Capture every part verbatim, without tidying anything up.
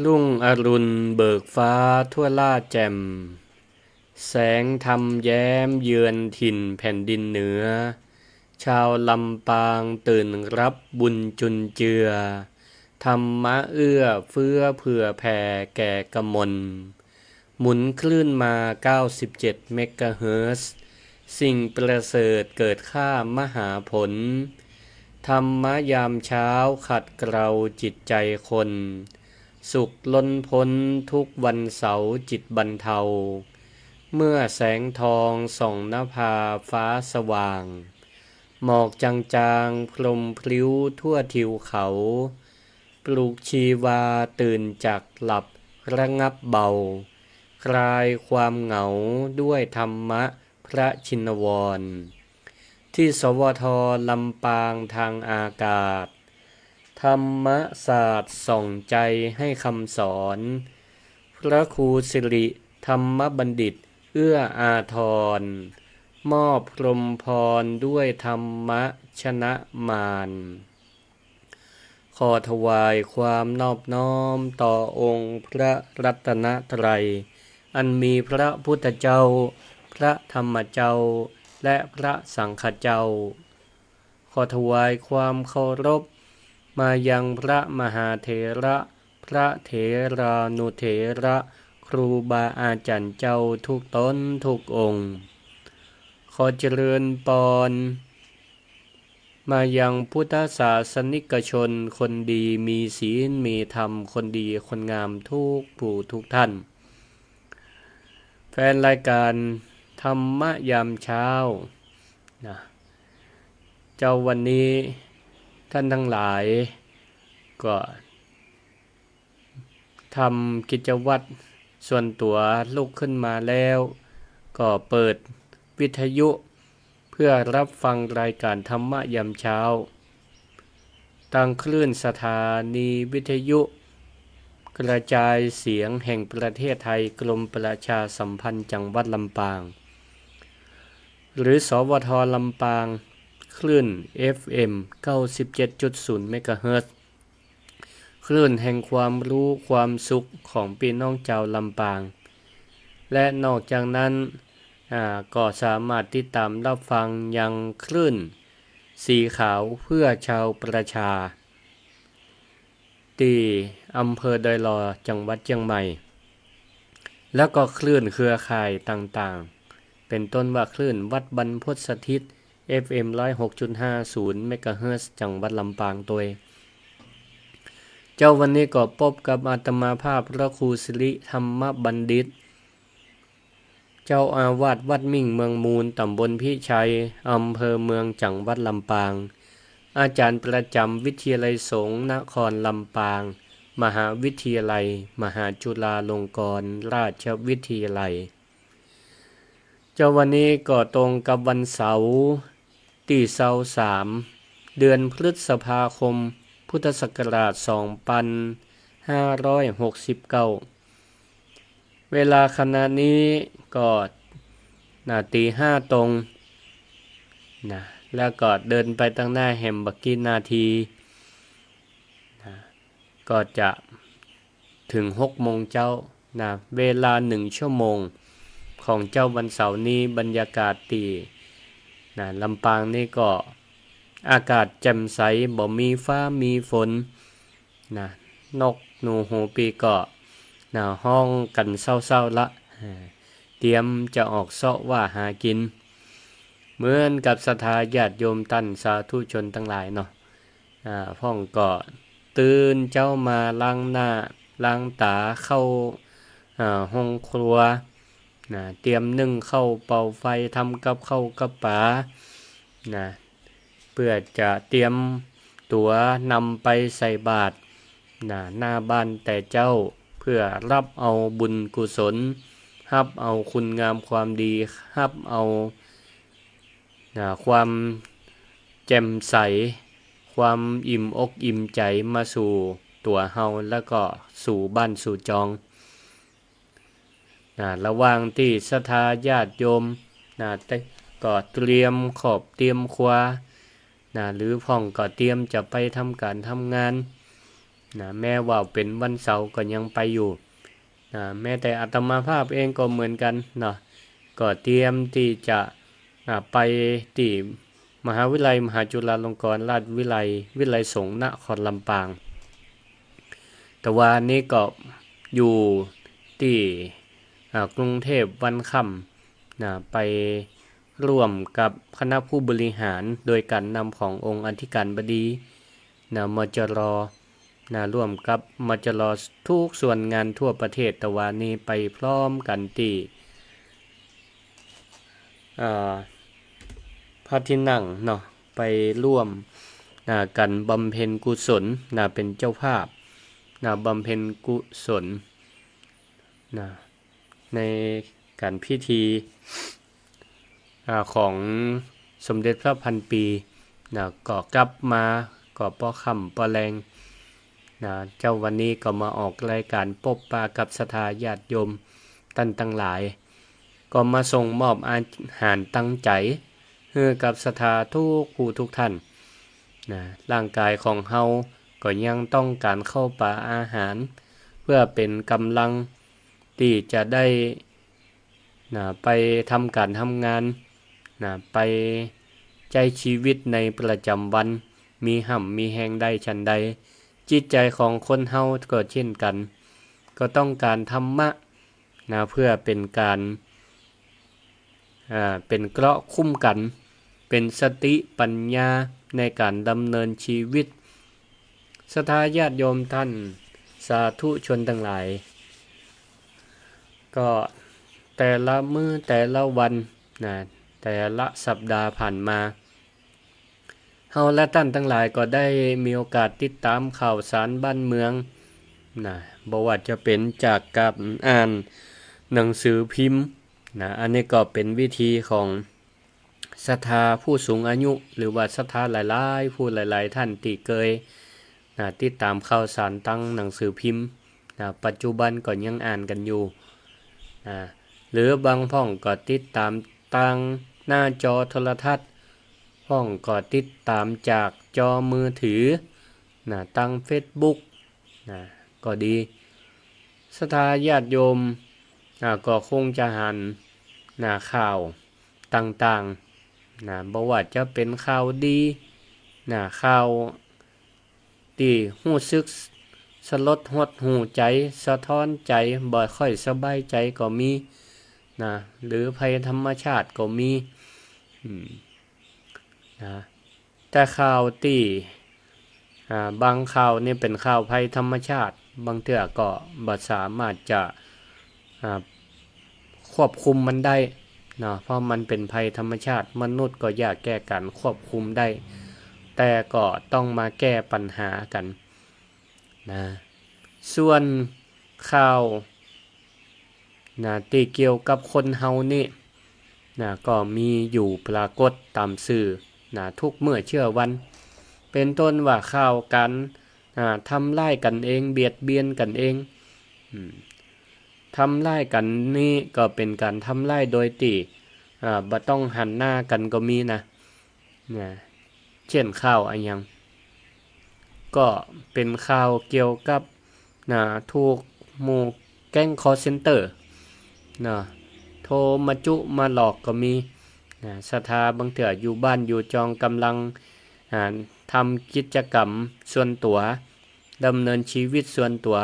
รุ่งอรุณเบิกฟ้าทั่วล่าแจ่ม แสงธรรมแย้มเยือนถิ่นแผ่นดินเหนือ ชาวลำปางตื่นรับบุญจุนเจือ ธรรมะเอื้อเฟื้อเผื่อแผ่แก่กมล หมุนคลื่นมา เก้าสิบเจ็ด เมกะเฮิรตซ์ สิ่งประเสริฐเกิดค่ามหาผล ธรรมะยามเช้าขัดเกลาจิตใจคน สุขล้นพ้นทุกวันเสาร์จิตบรรเทา เมื่อแสงทองส่องนภาฟ้าสว่าง หมอกจางๆพรมพลิ้วทั่วทิวเขา ปลุกชีวาตื่นจากหลับระงับเบา คลายความเหงาด้วยธรรมะพระชินวร ที่ สวท ลำปางทางอากาศ ธรรมศาสตร์ส่องใจให้คำสอน พระครูสิริธรรมบัณฑิตเอื้ออาทร มอบพรหมพรด้วยธรรมะชนะมาร ขอถวายความนอบน้อมต่อองค์พระรัตนตรัย อันมีพระพุทธเจ้า พระธรรมเจ้า และพระสังฆเจ้า ขอถวายความเคารพมายังพระมหาเถระ พระเถรานุเถระ ครูบาอาจ๋ารย์เจ้าทุกต๋นทุกองค์ ขอเจริญปอน มายังพุทธศาสนิกชนคนดีมีศีลมีธรรม คนดีคนงามทุกผู้ทุกท่าน แฟนรายการธรรมะยามเช้านะ เจ้าวันนี้ท่านทั้งหลายก็ ทำกิจวัตรส่วนตั๋ว ลุกขึ้นมาแล้ว ก็เปิดวิทยุเพื่อรับฟังรายการธรรมะยามเช้า ตางคลื่นสถานีวิทยุกระจายเสียงแห่งประเทศไทย กรมประชาสัมพันธ์จังหวัดลำปาง หรือ สวท ลำปาง คลื่น เอฟเอ็ม เก้าสิบเจ็ดจุดศูนย์ เมกะเฮิรตซ์ คลื่นแห่งความรู้ความสุขของปี้น้องจาวลำปาง และนอกจากนั้น อ่า ก็สามารถติดตามรับฟังยังคลื่นสีขาวเพื่อชาวประชา ตี้อำเภอดอยหล่อ จังหวัดเจียงใหม่ แล้วก็คลื่นเครือข่ายต่างๆ เป๋นต้นว่าคลื่นวัดบรรพตสถิต เอฟเอ็ม ร้อยหกจุดห้าศูนย์ เมกะเฮิรตซ์ จังหวัดลำปางตวย เจ้าวันนี้ก็ปบกับอาตมาภาพพระครูสิริธรรมบัณฑิต เจ้าอาวาสวัดมิ่งเมืองมูล ต๋ำบลพิชัย อำเภอเมือง จังหวัดลำปาง อาจ๋ารย์ประจ๋ำวิทยาลัยสงฆ์นครลำปาง มหาวิทยาลัยมหาจุฬาลงกรณราชวิทยาลัย เจ้าวันนี้ก็ตรงกับวันเสาร์ ตี้ซาวสาม เดือนพฤษภาคม พุทธศักราช สองปันห้าร้อยหกสิบเก้า เวลาขณะนี้ก็ นะ ตีห้าตรง นะ แล้วก็เดินไปตังหน้าแหมบ่กี่นาที นะ ก็จะ เถิงหกโมงเจ๊านะ เวลาหนึ่งชั่วโมงของเจ๊าวันเสาร์นี้ บรรยากาศตี้ นะ ลำปางนี่ก็อากาศแจ่มใส บ่มีฟ้ามีฝน นะ นกหนูหูปีก็ นะ ฮ้องกั๋นเซ้าๆ ละ อ่า เตรียมจะออกเซาะว่าหากิ๋น เหมือนกับศรัทธาญาติโยมต้านสาธุชนตังหลายเนาะ อ่า พ่องก็ตื่นเจ๊ามาล้างหน้าล้างต๋าเข้า อ่า ห้องครัว นะ เตรียมนึ่งข้าวเป่าไฟ ทำกับข้าวกับป๋า นะ เปื้อจะเตรียมตั๋วนำไปใส่บาตร นะ หน้าบ้านแต่เจ๊า เปื้อฮับเอาบุญกุศล ฮับเอาคุณงามความดี ฮับเอา นะ ความแจ่มใส ความอิ่มอกอิ่มใจ๋มาสู่ตั๋วเฮา แล้วก็สู่บ้านสู่จอง นะ ระหว่างตี้ศรัทธาญาติโยม นะ แต่ก็เตรียมครอบเตรียมครัว นะ หรือพ่องก็เตรียมจะไปทำก๋านทำงาน นะ แม้ว่าเป๋นวันเสาร์ก็ยังไปอยู่ นะ แม้แต่อาตมาภาพเองก็เหมือนกั๋นเนาะ ก็เตรียมตี้จะ อ่า ไปตี้มหาวิทยาลัยมหาจุฬาลงกรณราชวิทยาลัย วิทยาลัยสงฆ์นครลำปาง แต่ว่านี้ก็อยู่ตี้ อ่า กรุงเทพฯวันค่ำ นะ ไปร่วมกับคณะผู้บริหาร โดยก๋านนำขององค์อธิการบดี นะ มจร นะ ร่วมกับ มจร ทุกส่วนงานทั่วประเทศ แต่ว่านี้ไปพร้อมกั๋นตี้ อ่า พระที่นั่งเนาะ ไปร่วม นะ กั๋นบำเพ็ญกุศล นะ เป๋นเจ้าภาพ นะ บำเพ็ญกุศล นะ ในก๋านพิธี อ่า ของสมเด็จพระพันปี นะ ก็กลับมาก็ปอค่ำปอแลง นะ เจ๊าวันนี้ก็มาออกรายก๋านปบปะกับศรัทธาญาติโยมต้านตังหลาย ก็มาส่งมอบอาหารตังใจ๋หื้อกับศรัทธาทุกผู้ทุกท่าน นะ ร่างก๋ายของเฮาก็ยังต้องก๋านข้าวป๋าอาหาร เพื่อเป๋นก๋ำลังตี้จะได้ นะ ไปทำก๋านทำงาน นะ ไปใจ๊ชีวิตในประจ๋ำวัน มีฮ่ำมีแฮงได้ฉันใด จิตใจ๋ของคนเฮาก็เช่นกั๋น ก็ต้องก๋านธรรมะ นะ เพื่อเป๋นก๋าน อ่า เป๋นเกราะคุ้มกั๋น เป๋นสติปัญญาในก๋านดำเนินชีวิต ศรัทธาญาติโยมต้านสาธุชนตังหลาย ก็แต่ละมื้อแต่ละวัน นะ แต่ละสัปดาห์ผ่านมา เฮาและต้านตังหลายก็ได้มีโอกาสติดต๋ามข่าวสารบ้านเมือง นะ บ่ว่าจะเป๋นจากก๋านอ่านหนังสือพิมพ์ นะ อันนี้ก็เป๋นวิธีของศรัทธาผู้สูงอายุ หรือว่าศรัทธาหลายๆ ผู้หลายๆ ต้านตี้เกย นะ ติดต๋ามข่าวสารตางหนังสือพิมพ์ นะ ปัจจุบันก็ยังอ่านกั๋นอยู่ นะ หรือบางพ่องก็ติดต๋ามตางหน้าจอโทรทัศน์ พ่องก็ติดต๋ามจากจอมือถือ นะ ตางเฟซบุ๊ก นะ ก็ดี ศรัทธาญาติโยม อ่า ก็คงจะหัน นะ ข่าวต่างๆ นะ บ่ว่าจะเป๋นข่าวดี นะ ข่าวตี้ฮู้สึกสลดหดหู่ใจ๋ สะท้อนใจ๋ บ่ค่อยสบายใจ๋ก็มี นะ หรือภัยธรรมชาติก็มี อืม นะ แต่ข่าวตี้ อ่า บางข่าวนี่เป๋นข่าวภัยธรรมชาติ บางเตื้อก็บ่สามารถจะ อ่า ควบคุมมันได้เนาะ เพราะมันเป๋นภัยธรรมชาติ มนุษย์ก็ยากแก่ก๋านควบคุมได้ แต่ก็ต้องมาแก้ปัญหากั๋นนะ ส่วนข่าว นะ ตี้เกี่ยวกับคนเฮานี่ นะ ก็มีอยู่ปรากฏต๋ามสื่อ นะ ทุกเมื่อเชื่อวัน เป๋นต้นว่าข่าวก๋าน อ่า ทำร้ายกั๋นเอง เบียดเบียนกั๋นเอง อืม ทำร้ายกั๋นนี่ก็เป๋นก๋านทำร้ายโดยตี้ อ่า บ่ต้องหันหน้ากั๋นก็มีนะ นะ เจ้นข่าวอะหยัง ก็เป๋นข่าวเกี่ยวกับ นะ ถูกหมู่แก๊งคอลเซ็นเตอร์ นะ โทรมาจุมาหลอกก็มี นะ ศรัทธาบางเตื้ออยู่บ้านอยู่จองก่ำลัง อ่า ทำกิจกรรมส่วนตั๋ว ดำเนินชีวิตส่วนตั๋ว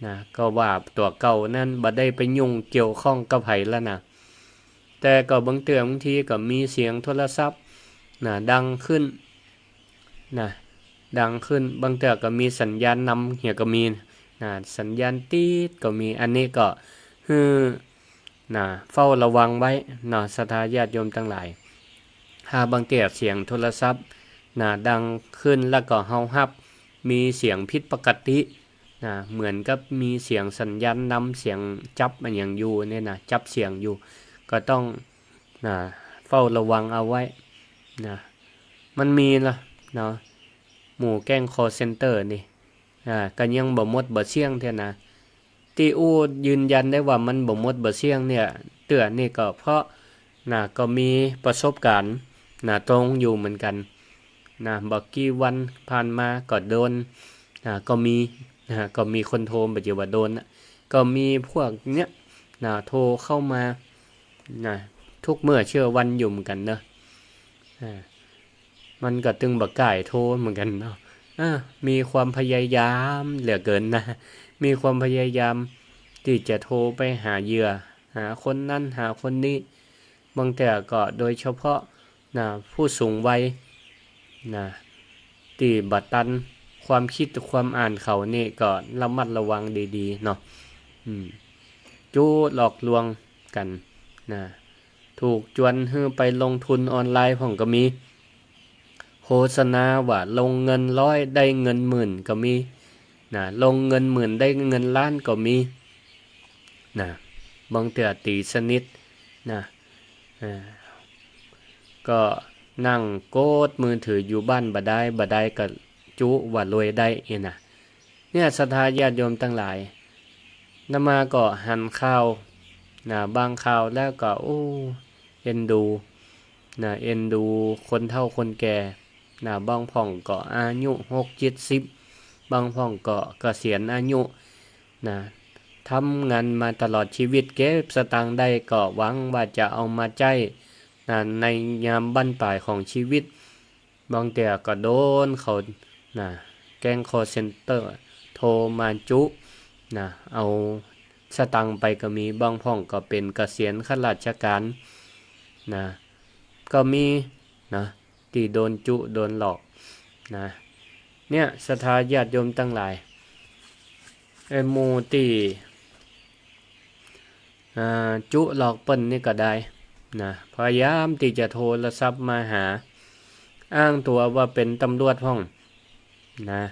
นะ ก็ว่าตั๋วเก่านั้นบ่ได้ไปยุ่งเกี่ยวข้องกับใผแล้วนะ แต่ก็บางเตื้อบางทีก็มีเสียงโทรศัพท์ นะ ดังขึ้น นะ ดังขึ้น บางเตื้อก็มีสัญญาณนำเหียก็มี นะ สัญญาณตี๊ดก็มี อันนี้ก็หื้อ นะ เฝ้าระวังไว้เนาะ ศรัทธาญาติโยมตังหลาย ถ้าบางเตื้อเสียงโทรศัพท์ นะ ดังขึ้นแล้วก็เฮาฮับ มีเสียงผิดปกติ นะ เหมือนกับมีเสียงสัญญาณนำ เสียงจับอะหยังอยู่เนี่ยนะ จับเสียงอยู่ ก็ต้อง นะ เฝ้าระวังเอาไว้ นะ มันมีละเนาะ หมู่แก๊งคอลเซ็นเตอร์นี่ อ่า ก็ยังบ่หมดบ่เสี้ยงเตื้อนะ ตี้อู้ยืนยันได้ว่ามันบ่หมดบ่เสี้ยงเนี่ย เตื้อนี่ก็เพราะ นะ ก็มีประสบก๋ารณ์ นะ ตรงอยู่เหมือนกั๋น นะ บ่กี่วันผ่านมาก็โดน นะ ก็มี นะ ก็มีคนโทร บ่ใจ้ว่าโดนนะ ก็มีพวกเนี้ย นะ โทรเข้ามา นะ ทุกเมื่อเช้าวันอยู่เหมือนกั๋นเนาะ อ่า มันก็ตึงบ่ก้าโทรเหมือนกั๋นเนาะ อ่า มีความพยายามเหลือเกินนะ มีความพยายามตี้จะโทรไปหาเหยื่อ หาคนนั้น หาคนนี้ บางเตื้อก็โดยเฉพาะ นะ ผู้สูงวัย นะ ตี้บ่ตันความกึ๊ดความอ่านเขานี่ก็ระมัดระวังดีๆ เนาะ อืม จุ๊หลอกลวงกั๋น นะ ถูกจวนหื้อไปลงทุนออนไลน์พ่องก็มี โฆษณาว่าลงเงินร้อยได้เงินหมื่นก็มี นะ ลงเงินหมื่นได้เงินล้านก็มี นะ บางเตื้อตี๋สนิท นะ อ่า ก็นั่งกดมือถืออยู่บ้านบ่ดาย บ่ดายก็จุ๊ว่ารวยได้เอี้ยนะ เนี่ย ศรัทธาญาติโยมตังหลาย อาตมาก็หันข่าว นะ บางข่าวแล้วก็ โอ้ เอ็นดู นะ เอ็นดูคนเฒ่าคนแก่ นะ บางพ่องก็อายุหกเจ็ดสิบ บางพ่องก็เกษียณอายุ นะ ทำงานมาตลอดชีวิต เก็บสตางค์ได้ก็หวังว่าจะเอามาใจ๊ นะ ในยามบั้นปลายของชีวิต บางเตื้อก็โดนเขา นะ แก๊งคอลเซ็นเตอร์โทรมาจุ๊ นะ เอาสตางค์ไปก็มี บางพ่องก็เป๋นเกษียณข้าราชการ นะ ก็มี นะ ตี้โดนจุ๊โดนหลอก นะ เนี่ย ศรัทธาญาติโยมตังหลาย ไอ้หมู่ตี้ อ่า จุ๊หลอกเปิ้นนี่ก็ได้ นะ พยายามตี้จะโทรศัพท์มาหา อ้างตั๋วว่าเป๋นตำรวจพ่อง นะ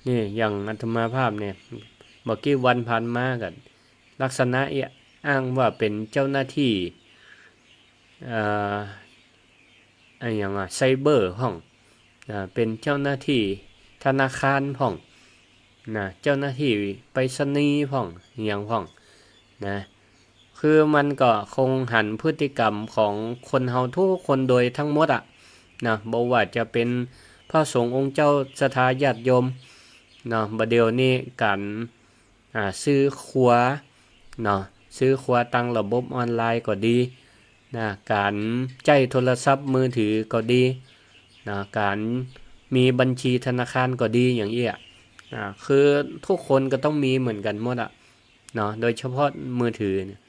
นี่ อย่างอาตมาภาพเนี่ย บ่กี่วันผ่านมาก็ลักษณะเอี้ย อ้างว่าเป๋นเจ้าหน้าตี้ เอ่อ อะหยังอะ ไซเบอร์พ่อง อ่า เป๋นเจ้าหน้าตี้ธนาคารพ่อง นะ เจ้าหน้าตี้ไปรษณีย์พ่อง อะหยังพ่อง นะ คือมันก็คงหันพฤติกรรมของคนเฮาทุกคนโดยทั้งหมดอะ นะ บ่ว่าจะเป๋นพระสงฆ์องค์เจ้า ศรัทธาญาติโยม เนาะ บ่าเดี่ยวนี้ก๋าน อ่า ซื้อครัว เนาะ ซื้อครัวตางระบบออนไลน์ก็ดี นะ ก๋านใจ๊โทรศัพท์มือถือก็ดี นะ ก๋านมีบัญชีธนาคารก็ดี อย่างอี้อะ อ่า คือทุกคนก็ต้องมีเหมือนกั๋นหมดอะ เนาะ โดยเฉพาะมือถือเนี่ย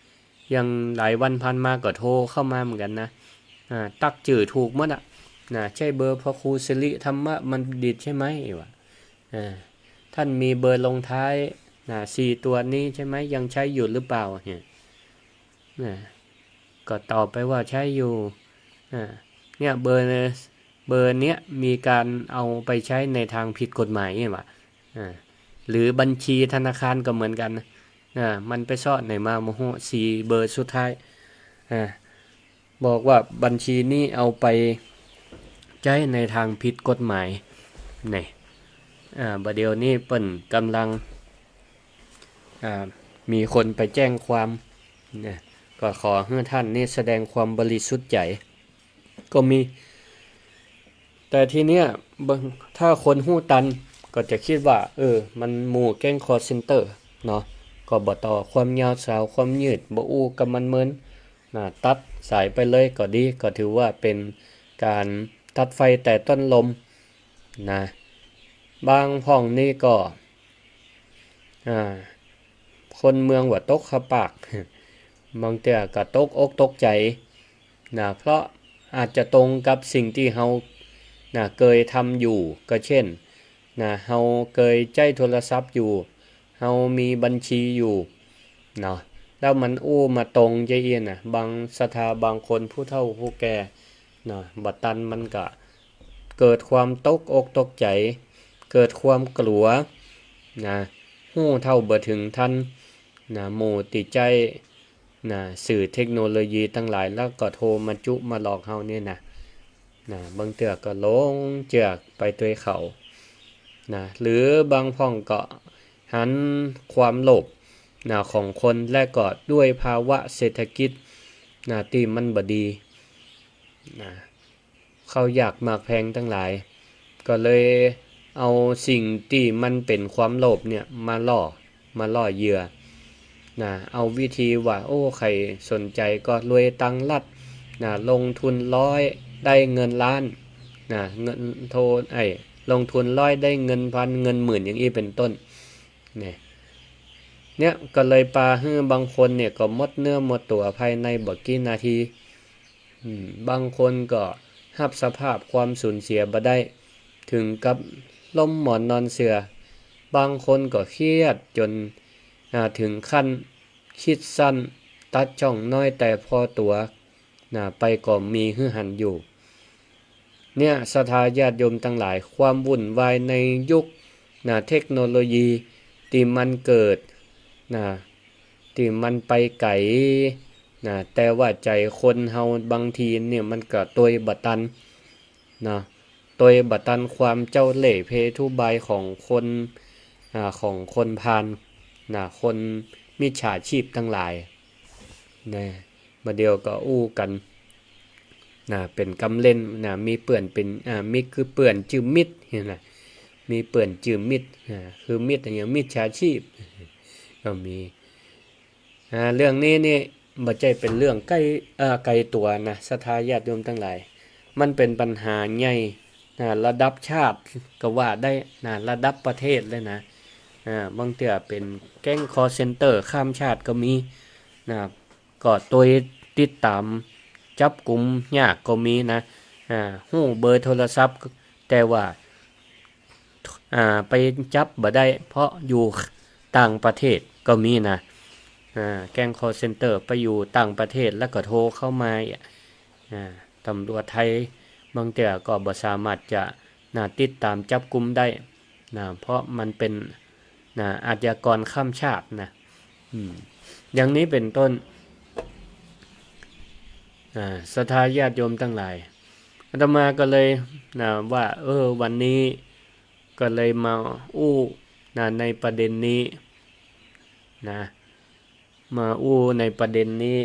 อย่างหลายวันผ่านมาก็โทรเข้ามาเหมือนกั๋นนะ อ่า ตั๊กจื้อถูกหมดอะ นะ ใจ้เบอร์พระครูสิริธรรมบัณฑิตใช่ไหม ว่า อ่า ท่านมีเบอร์ลงท้าย นะ สี่ตัวนี้ใช่ไหม ยังใช้อยู่หรือเปล่า เนี่ย นะ ก็ตอบไปว่าใช้อยู่ อ่า เนี่ย เบอร์ เบอร์เนี้ยมีการเอาไปใช้ในทางผิดกฎหมาย เนี่ยว่ะ อ่า หรือบัญชีธนาคารก็เหมือนกั๋นนะ อ่า มันไปเซาะไหนมาบ่ฮู้ สี่เบอร์สุดท้าย อ่า บอกว่าบัญชีนี้เอาไปใจ๊ในตางผิดกฎหมาย นี่ อ่า บ่าเดี่ยวนี้เปิ้นก่ำลัง อ่า มีคนไปแจ้งความ นะ ก็ขอหื้อต้านนี้แสดงความบริสุทธิ์ใจ๋ ก็มี แต่ทีเนี้ย บาง ถ้าคนฮู้ตัน ก็จะกึ๊ดว่า เออ มันหมู่แก๊งคอลเซ็นเตอร์ เนาะ ก็บ่ต่อความยาวสาวความยืด บ่อู้กับมันเมิน นะ ตัดสายไปเลยก็ดี ก็ถือว่าเป๋นก๋านตัดไฟแต่ต้นลม นะ บางพ่องนี่ก็ อ่า คนเมืองว่าตกขาวปาก บางเตื้อก็ตกอกตกใจ๋ นะ เพราะอาจจะตรงกับสิ่งตี้เฮา นะ เกยทำอยู่ ก็เจ้น นะ เฮาเกยใจ๊โทรศัพท์อยู่ เฮามีบัญชีอยู่ เนาะ แล้วมันอู้มาตรงจะอี้นะ บางศรัทธา บางคนผู้เฒ่าผู้แก่ เนาะ บ่ตันมันก็เกิดความตกอกตกใจ๋ เกิดความกลัว นะ ฮู้เต้าบ่เถิงตัน นะ หมู่ตี้ใจ๊ นะ สื่อเทคโนโลยีตังหลาย แล้วก็โทรมาจุมาหลอกเฮาเนี่ยนะ นะ บางเตื้อก็หลงเจื้อไปตวยเขา นะ หรือบางพ่องก็หันความโลภ นะ ของคน และก็ด้วยภาวะเศรษฐกิจ นะ ตี้มันบ่ดี นะ ข้าวยากหมากแพงตังหลาย ก็เลย เอาสิ่งตี้มันเป๋นความโลภเนี่ยมาล่อ มาล่อเหยื่อ นะ เอาวิธีว่า โอ้ ใผสนใจ๋ก็รวยตังรัฐ นะ ลงทุนร้อยได้เงินล้าน นะ เงินโท ไอ้ ลงทุนร้อยได้เงินพัน เงินหมื่น อย่างอี้เป๋นต้น เนี่ย เนี่ยก็เลยปาหื้อบางคนเนี่ยก็หมดเนื้อหมดตั๋วภายในบ่กี่นาที อืม บางคนก็ฮับสภาพความสูญเสียบ่ได้ เถิงกับล้มหมอนนอนเสื่อ บางคนก็เครียดจ๋น อ่า เถิงขั้นคิดสั้น ตัดช่องน้อยแต่พอตั๋ว นะ ไปก็มีหื้อหันอยู่ เนี่ย ศรัทธาญาติโยมตังหลาย ความวุ่นวายในยุค นะ เทคโนโลยีตี้มันเกิด นะ ตี้มันไปไก๋ นะ แต่ว่าใจ๋คนเฮาบางทีเนี่ยมันก็ตวยบ่ตัน นะ ตวยบ่ตันความเจ้าเล่ห์เพทุบายของคน อ่า ของคนพาล นะ คนมิจฉาชีพตังหลาย นะ บ่าเดี่ยวก็อู้กั๋น นะ เป๋นกำเล่น นะ มีเปื้อนเป๋น อ่า มี คือเปื้อนจื้อมิตร หั้นนะ มีเปื้อนจื้อมิตร อ่า คือมิตรอะหยัง มิจฉาชีพ ก็มี อ่า เรื่องนี้นี่บ่ใจ้เป๋นเรื่องใก้ เอ่อ ไก๋ตั๋วนะ ศรัทธาญาติโยมตังหลาย มันเป๋นปัญหาใหญ่ อ่า ระดับชาติก็ว่าได้นะ ระดับประเทศเลยนะ อ่า บางเตื้อเป๋นแก๊งคอลเซ็นเตอร์ข้ามชาติก็มีนะ ก็ตวยติดต๋ามจับกุมยากก็มีนะ อ่า ฮู้เบอร์โทรศัพท์ แต่ว่า อ่า ไปจับบ่ได้ เพราะอยู่ต่างประเทศก็มีนะ อ่า แก๊งคอลเซ็นเตอร์ไปอยู่ต่างประเทศแล้วก็โทรเข้ามา อ่า ตำรวจไทยบางเตื้อก็บ่สามารถจะ นะ ติดต๋ามจับกุมได้นะ เพราะมันเป๋น นะ อาชญากรข้ามชาตินะ อืม อย่างนี้เป๋นต้น อ่า ศรัทธาญาติโยมตังหลาย อาตมาก็เลย นะ ว่า เออ วันนี้ก็เลยมาอู้ นะ ในประเด็นนี้ นะ มาอู้ในประเด็นนี้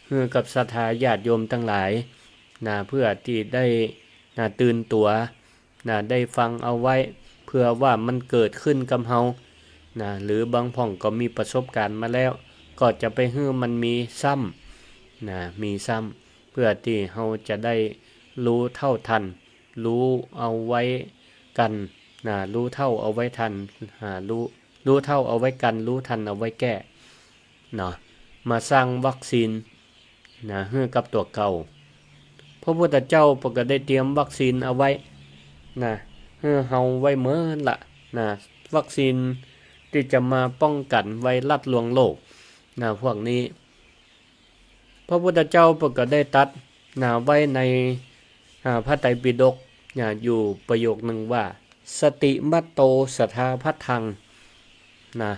หื้อกับศรัทธาญาติโยมตังหลาย นะ เพื่อตี้ได้ นะ ตื่นตั๋ว นะ ได้ฟังเอาไว้ เผื่อว่ามันเกิดขึ้นกับเฮา นะ หรือบางพ่องก็มีประสบการณ์มาแล้ว ก็จะไปหื้อมันมีซ้ำ นะ มีซ้ำ เพื่อตี้เฮาจะได้ฮู้เท่าทัน ฮู้เอาไว้กั๋น นะ ฮู้เท่าเอาไว้ทัน อ่า ฮู้ ฮู้เท่าเอาไว้กั๋น ฮู้ทันเอาไว้แก้ เนาะ มาสร้างวัคซีน นะ หื้อกับตั๋วเก่า พระพุทธเจ้าเปิ้นก็ได้เตรียมวัคซีนเอาไว้ นะ หื้อเฮาไว้เมินละ นะ วัคซีนตี้จะมาป้องกั๋นไวรัสลวงโลก นะ พวกนี้ พระพุทธเจ้าเปิ้นก็ได้ตรัส นะ ไว้ใน อ่า พระไตรปิฎก นะ อยู่ประโยคนึ่งว่า สติมัตโต สทาพัทธัง นะ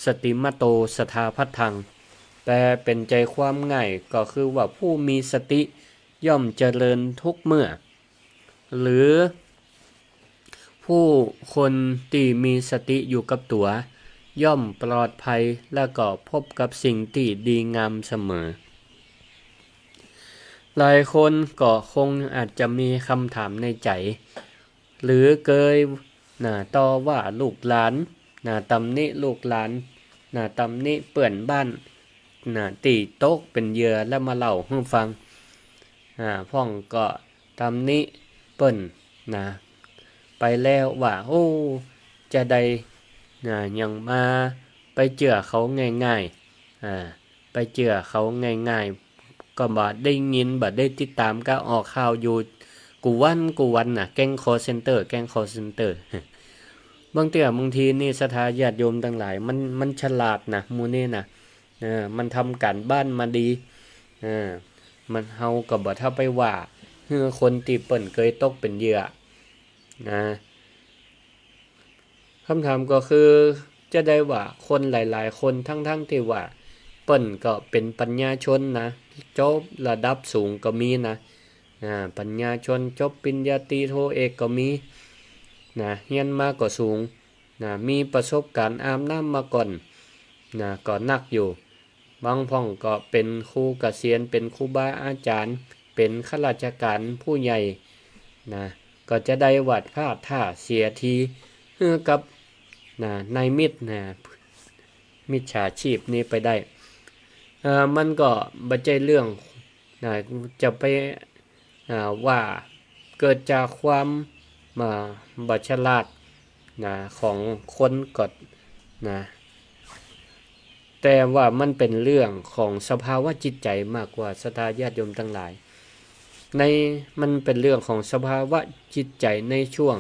สติมัตโต สทาพัทธัง แปลเป๋นใจ๋ความง่ายก็คือว่า ผู้มีสติย่อมเจริญทุกเมื่อ หรือ ผู้คนตี้มีสติอยู่กับตั๋ว ย่อมปลอดภัย และก็พบกับสิ่งตี้ดีงามเสมอ หลายคนก็คงอาจจะมีกำถามในใจ๋ หรือเกย นะ ต่อว่าลูกหลาน นะ ตำหนิลูกหลาน นะ ตำหนิเปื้อนบ้าน นะ ตี้ตกเป๋นเหยื่อแล้วมาเล่าหื้อฟัง อ่า พ่องก็ตำหนิเปิ้น นะ ไปแล้วว่า โอ้ จะใด นะ หยังมาไปเจื้อเขาง่ายๆ อ่า ไปเจื้อเขาง่ายๆ ก็บ่ได้ยิน บ่ได้ติดต๋าม ก็ออกข่าวอยู่กู้วันกู้วันนะ แก๊งคอลเซ็นเตอร์ แก๊งคอลเซ็นเตอร์ บางเตื้อบางทีนี่ศรัทธาญาติโยมตังหลาย มัน มันฉลาดนะ หมู่นี้นะ เออ มันทำก๋านบ้านมาดี เออ มัน เฮาก็บ่เท่าไปว่า หื้อคนตี้เปิ้นเกยตกเป๋นเหยื่อ นะ กำถามก็คือ จะใดว่าคนหลายๆ คน ตึงๆ ตี้ว่าเปิ้นก็เป๋นปัญญาชนนะ จบระดับสูงก็มีนะ อ่า ปัญญาชนจบปริญญาตรีโทเอกก็มีนะ เฮียนมาก็สูงนะ มีประสบก๋ารณ์อาบน้ำมาก่อนนะ ก็นักอยู่ บางพ่องก็เป๋นครูเกษียณ เป๋นครูบาอาจ๋ารย์ เป๋นข้าราชก๋ารผู้ใหญ่นะ ก็จะได้หวาดพลาดท่าเสียที หื้อกับ นะ นายมิจ นะ มิจฉาชีพนี้ไปได้ เอ่อ มันก็บ่ใจ้เรื่อง นะ จะไป อ่า ว่าเกิดจากความ อ่า บ่ฉลาด นะ ของคนก็ นะ แต่ว่ามันเป๋นเรื่องของสภาวะจิตใจ๋มากกว่า ศรัทธาญาติโยมตังหลาย ใน มันเป๋นเรื่องของสภาวะจิตใจ๋ในช่วง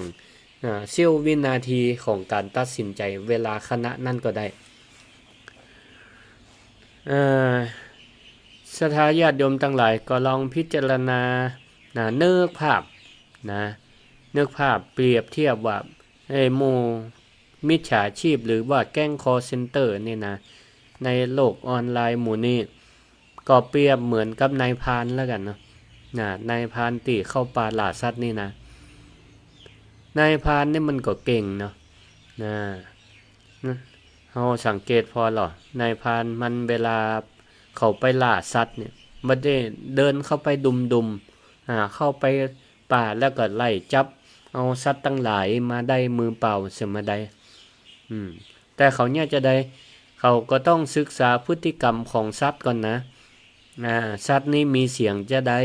อ่า เสี้ยววินาทีของก๋านตัดสินใจ๋เวลาขณะนั้นก็ได้ เอ่อ ศรัทธาญาติโยมตังหลายก็ลองพิจารณา นะ นึกภาพ นะ นึกภาพเปรียบเทียบว่า ไอ้หมู่มิจฉาชีพหรือว่าแก๊งคอลเซ็นเตอร์นี่นะ ในโลกออนไลน์หมู่นี้ ก็เปรียบเหมือนกับนายพรานแล้วกั๋นเนาะ นะ นายพรานตี้เข้าป่าล่าสัตว์นี่นะ นายพรานนี่มันก็เก่งเนาะ นะ เฮาสังเกตผ่อลอ นายพรานมันเวลาเขาไปล่าสัตว์เนี่ย บ่ได้เดินเข้าไปดุมๆ อ่า เข้าไปป่าแล้วก็ไล่จับเอาสัตว์ตังหลายมาได้มือเปล่าเสียบ่ได้ อืม แต่เขาเนี่ยจะใด เขาก็ต้องศึกษาพฤติกรรมของสัตว์ก่อนนะ อ่า สัตว์นี้มีเสียงจะใด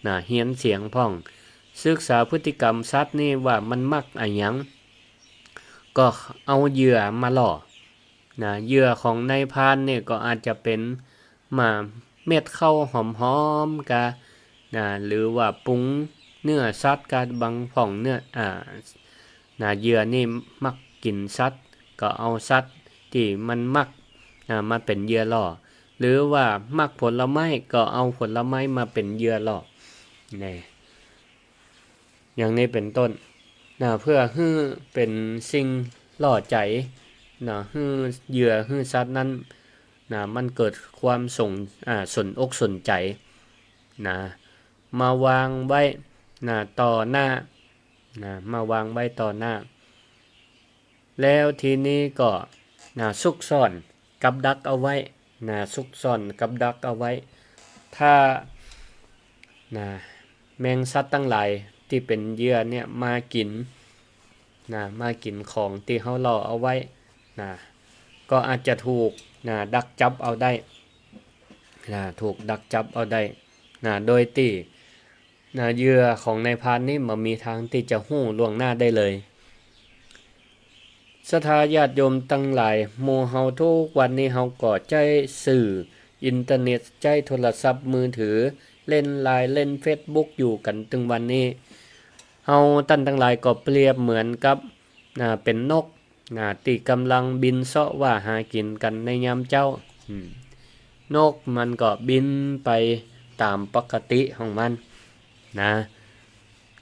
นะ เหียนเสียงพ่อง ศึกษาพฤติกรรมสัตว์นี้ว่ามันมักอะหยัง ก็เอาเหยื่อมาล่อ นะ เหยื่อของนายพรานเนี่ยก็อาจจะเป๋น มา เม็ดข้าวหอมๆ กา นะ หรือว่าปรุงเนื้อสัตว์กา บางพ่องเนื้อ อ่า นะ เหยื่อนี่มักกิ๋นสัตว์ ก็เอาสัตว์ตี้มันมัก นะ มาเป๋นเหยื่อล่อ หรือว่ามักผลไม้ ก็เอาผลไม้มาเป๋นเหยื่อล่อ นี่ อย่างนี้เป๋นต้น นะ เพื่อหื้อเป๋นสิ่งล่อใจ๋ นะ หื้อเหยื่อ หื้อสัตว์นั้น นะ มันเกิดความสน อ่า สนอกสนใจ๋ นะ มาวางไว้ นะ ต่อหน้า นะ มาวางไว้ต่อหน้า แล้วทีนี้ก็ นะ ซุกซ่อนกับดักเอาไว้ นะ ซุกซ่อนกับดักเอาไว้ ถ้า นะ แมงสัตว์ตังหลายตี้เป๋นเหยื่อเนี่ยมากิ๋น นะ มากิ๋นของตี้เฮาล่อเอาไว้ นะ ก็อาจจะถูก นะ ดักจับเอาได้ นะ ถูกดักจับเอาได้ นะ โดยตี้ นะ เหยื่อของนายพรานนี่บ่มีตางตี้จะฮู้ล่วงหน้าได้เลย ศรัทธาญาติโยมตังหลาย หมู่เฮาทุกวันนี้เฮาก็ใจ๊สื่ออินเทอร์เน็ต ใจ๊โทรศัพท์มือถือ เล่นไลน์ เล่นเฟซบุ๊กอยู่กั๋นตึงวันนี้ เฮาต้านตังหลายก็เปรียบเหมือนกับ นะ เป๋นนก นะ ตี้ก่ำลังบินเซาะว่าหากิ๋นกั๋นในยามเจ๊า อืม นกมันก็บินไปต๋ามปกติของมัน นะ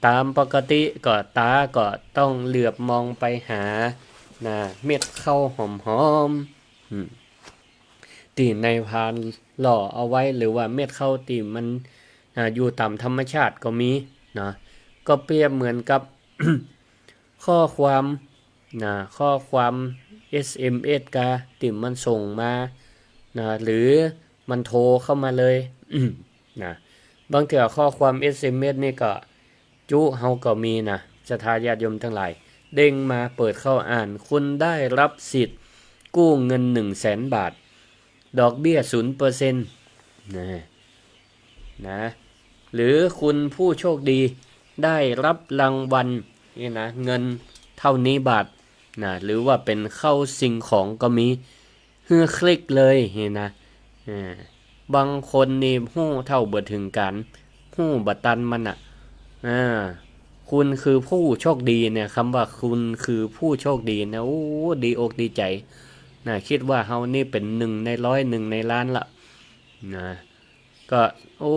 ต๋ามปกติก็ต๋าก็ต้องเหลือบมองไปหา นะ เม็ดข้าวหอมๆ อืม ตี้นายพรานล่อเอาไว้ หรือว่าเม็ดข้าวตี้มัน อ่า อยู่ต๋ามธรรมชาติก็มี นะ ก็เปรียบเหมือนกับ ข้อความ นะ ข้อความ เอสเอ็มเอส กา ตี้มันส่งมา นะ หรือมันโทรเข้ามาเลย นะ บางเตื้อข้อความ เอสเอ็มเอส นี่ก็จุเฮาก็มีนะ ศรัทธาญาติโยมตังหลาย เด้งมาเปิดเข้าอ่าน คุณได้รับสิทธิ์กู้เงินหนึ่งแสนบาท ดอกเบี้ยศูนย์เปอร์เซ็นต์ นะ นะ หรือคุณผู้โชคดีได้รับรางวัล นี่นะ เงินเต้านี้บาท นะ หรือว่าเป๋นเข้าสิ่งของก็มี หื้อคลิกเลย นี่นะ อ่า บางคนนี่ฮู้เต้าบ่เถิงก๋าน ฮู้บ่ตันมันน่ะ อ่า คุณคือผู้โชคดีเนี่ย กำว่าคุณคือผู้โชคดีเนี่ย โอ้ ดีอกดีใจ๋ นะ กึ๊ดว่าเฮานี่เป๋นหนึ่งในร้อย หนึ่งในล้านละ นะ ก็ โอ้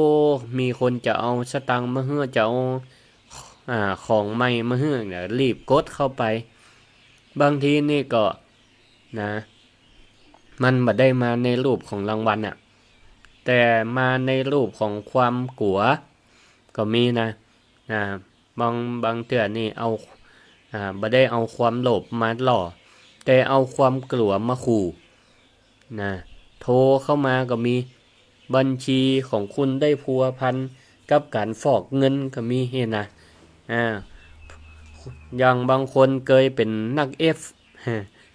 มีคนจะเอาสตางค์มาหื้อ จะเอา อ่า ของใหม่มาหื้อ เดี๋ยวรีบกดเข้าไป บางทีนี่ก็ นะ มันบ่ได้มาในรูปของรางวัลน่ะ แต่มาในรูปของความกั๋ว ก็มีนะ อ่า บาง บางเตื้อนี่เอา อ่า บ่ได้เอาความโลภมาล่อ แต่เอาความกั๋วมาขู่ นะ โทรเข้ามาก็มี บัญชีของคุณได้พัวพันกับก๋านฟอกเงินก็มี หั้นนะ อ่า อย่างบางคนเกยเป๋นนักเอฟ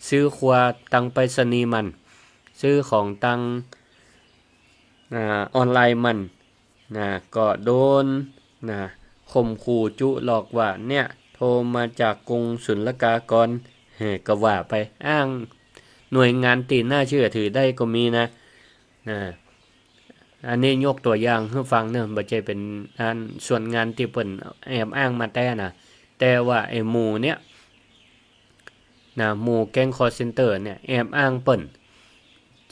ซื้อครัวตังไปรษณีย์มัน ซื้อของตัง อ่า ออนไลน์มัน นะ ก็โดน นะ ข่มขู่จุหลอกว่า เนี่ย โทรมาจากกรมศุลกากร เฮ้ ก็ว่าไป อ้างหน่วยงานตี้น่าเชื่อถือได้ก็มีนะ นะ อันนี้ยกตั๋วอย่างหื้อฟังเนาะ บ่ใจ้เป๋นอันส่วนงานตี้เปิ้นแอบอ้างมาแต๊นะ แต่ว่าไอ้หมู่เนี่ย นะ หมู่แก๊งคอลเซ็นเตอร์เนี่ย แอบอ้างเปิ้น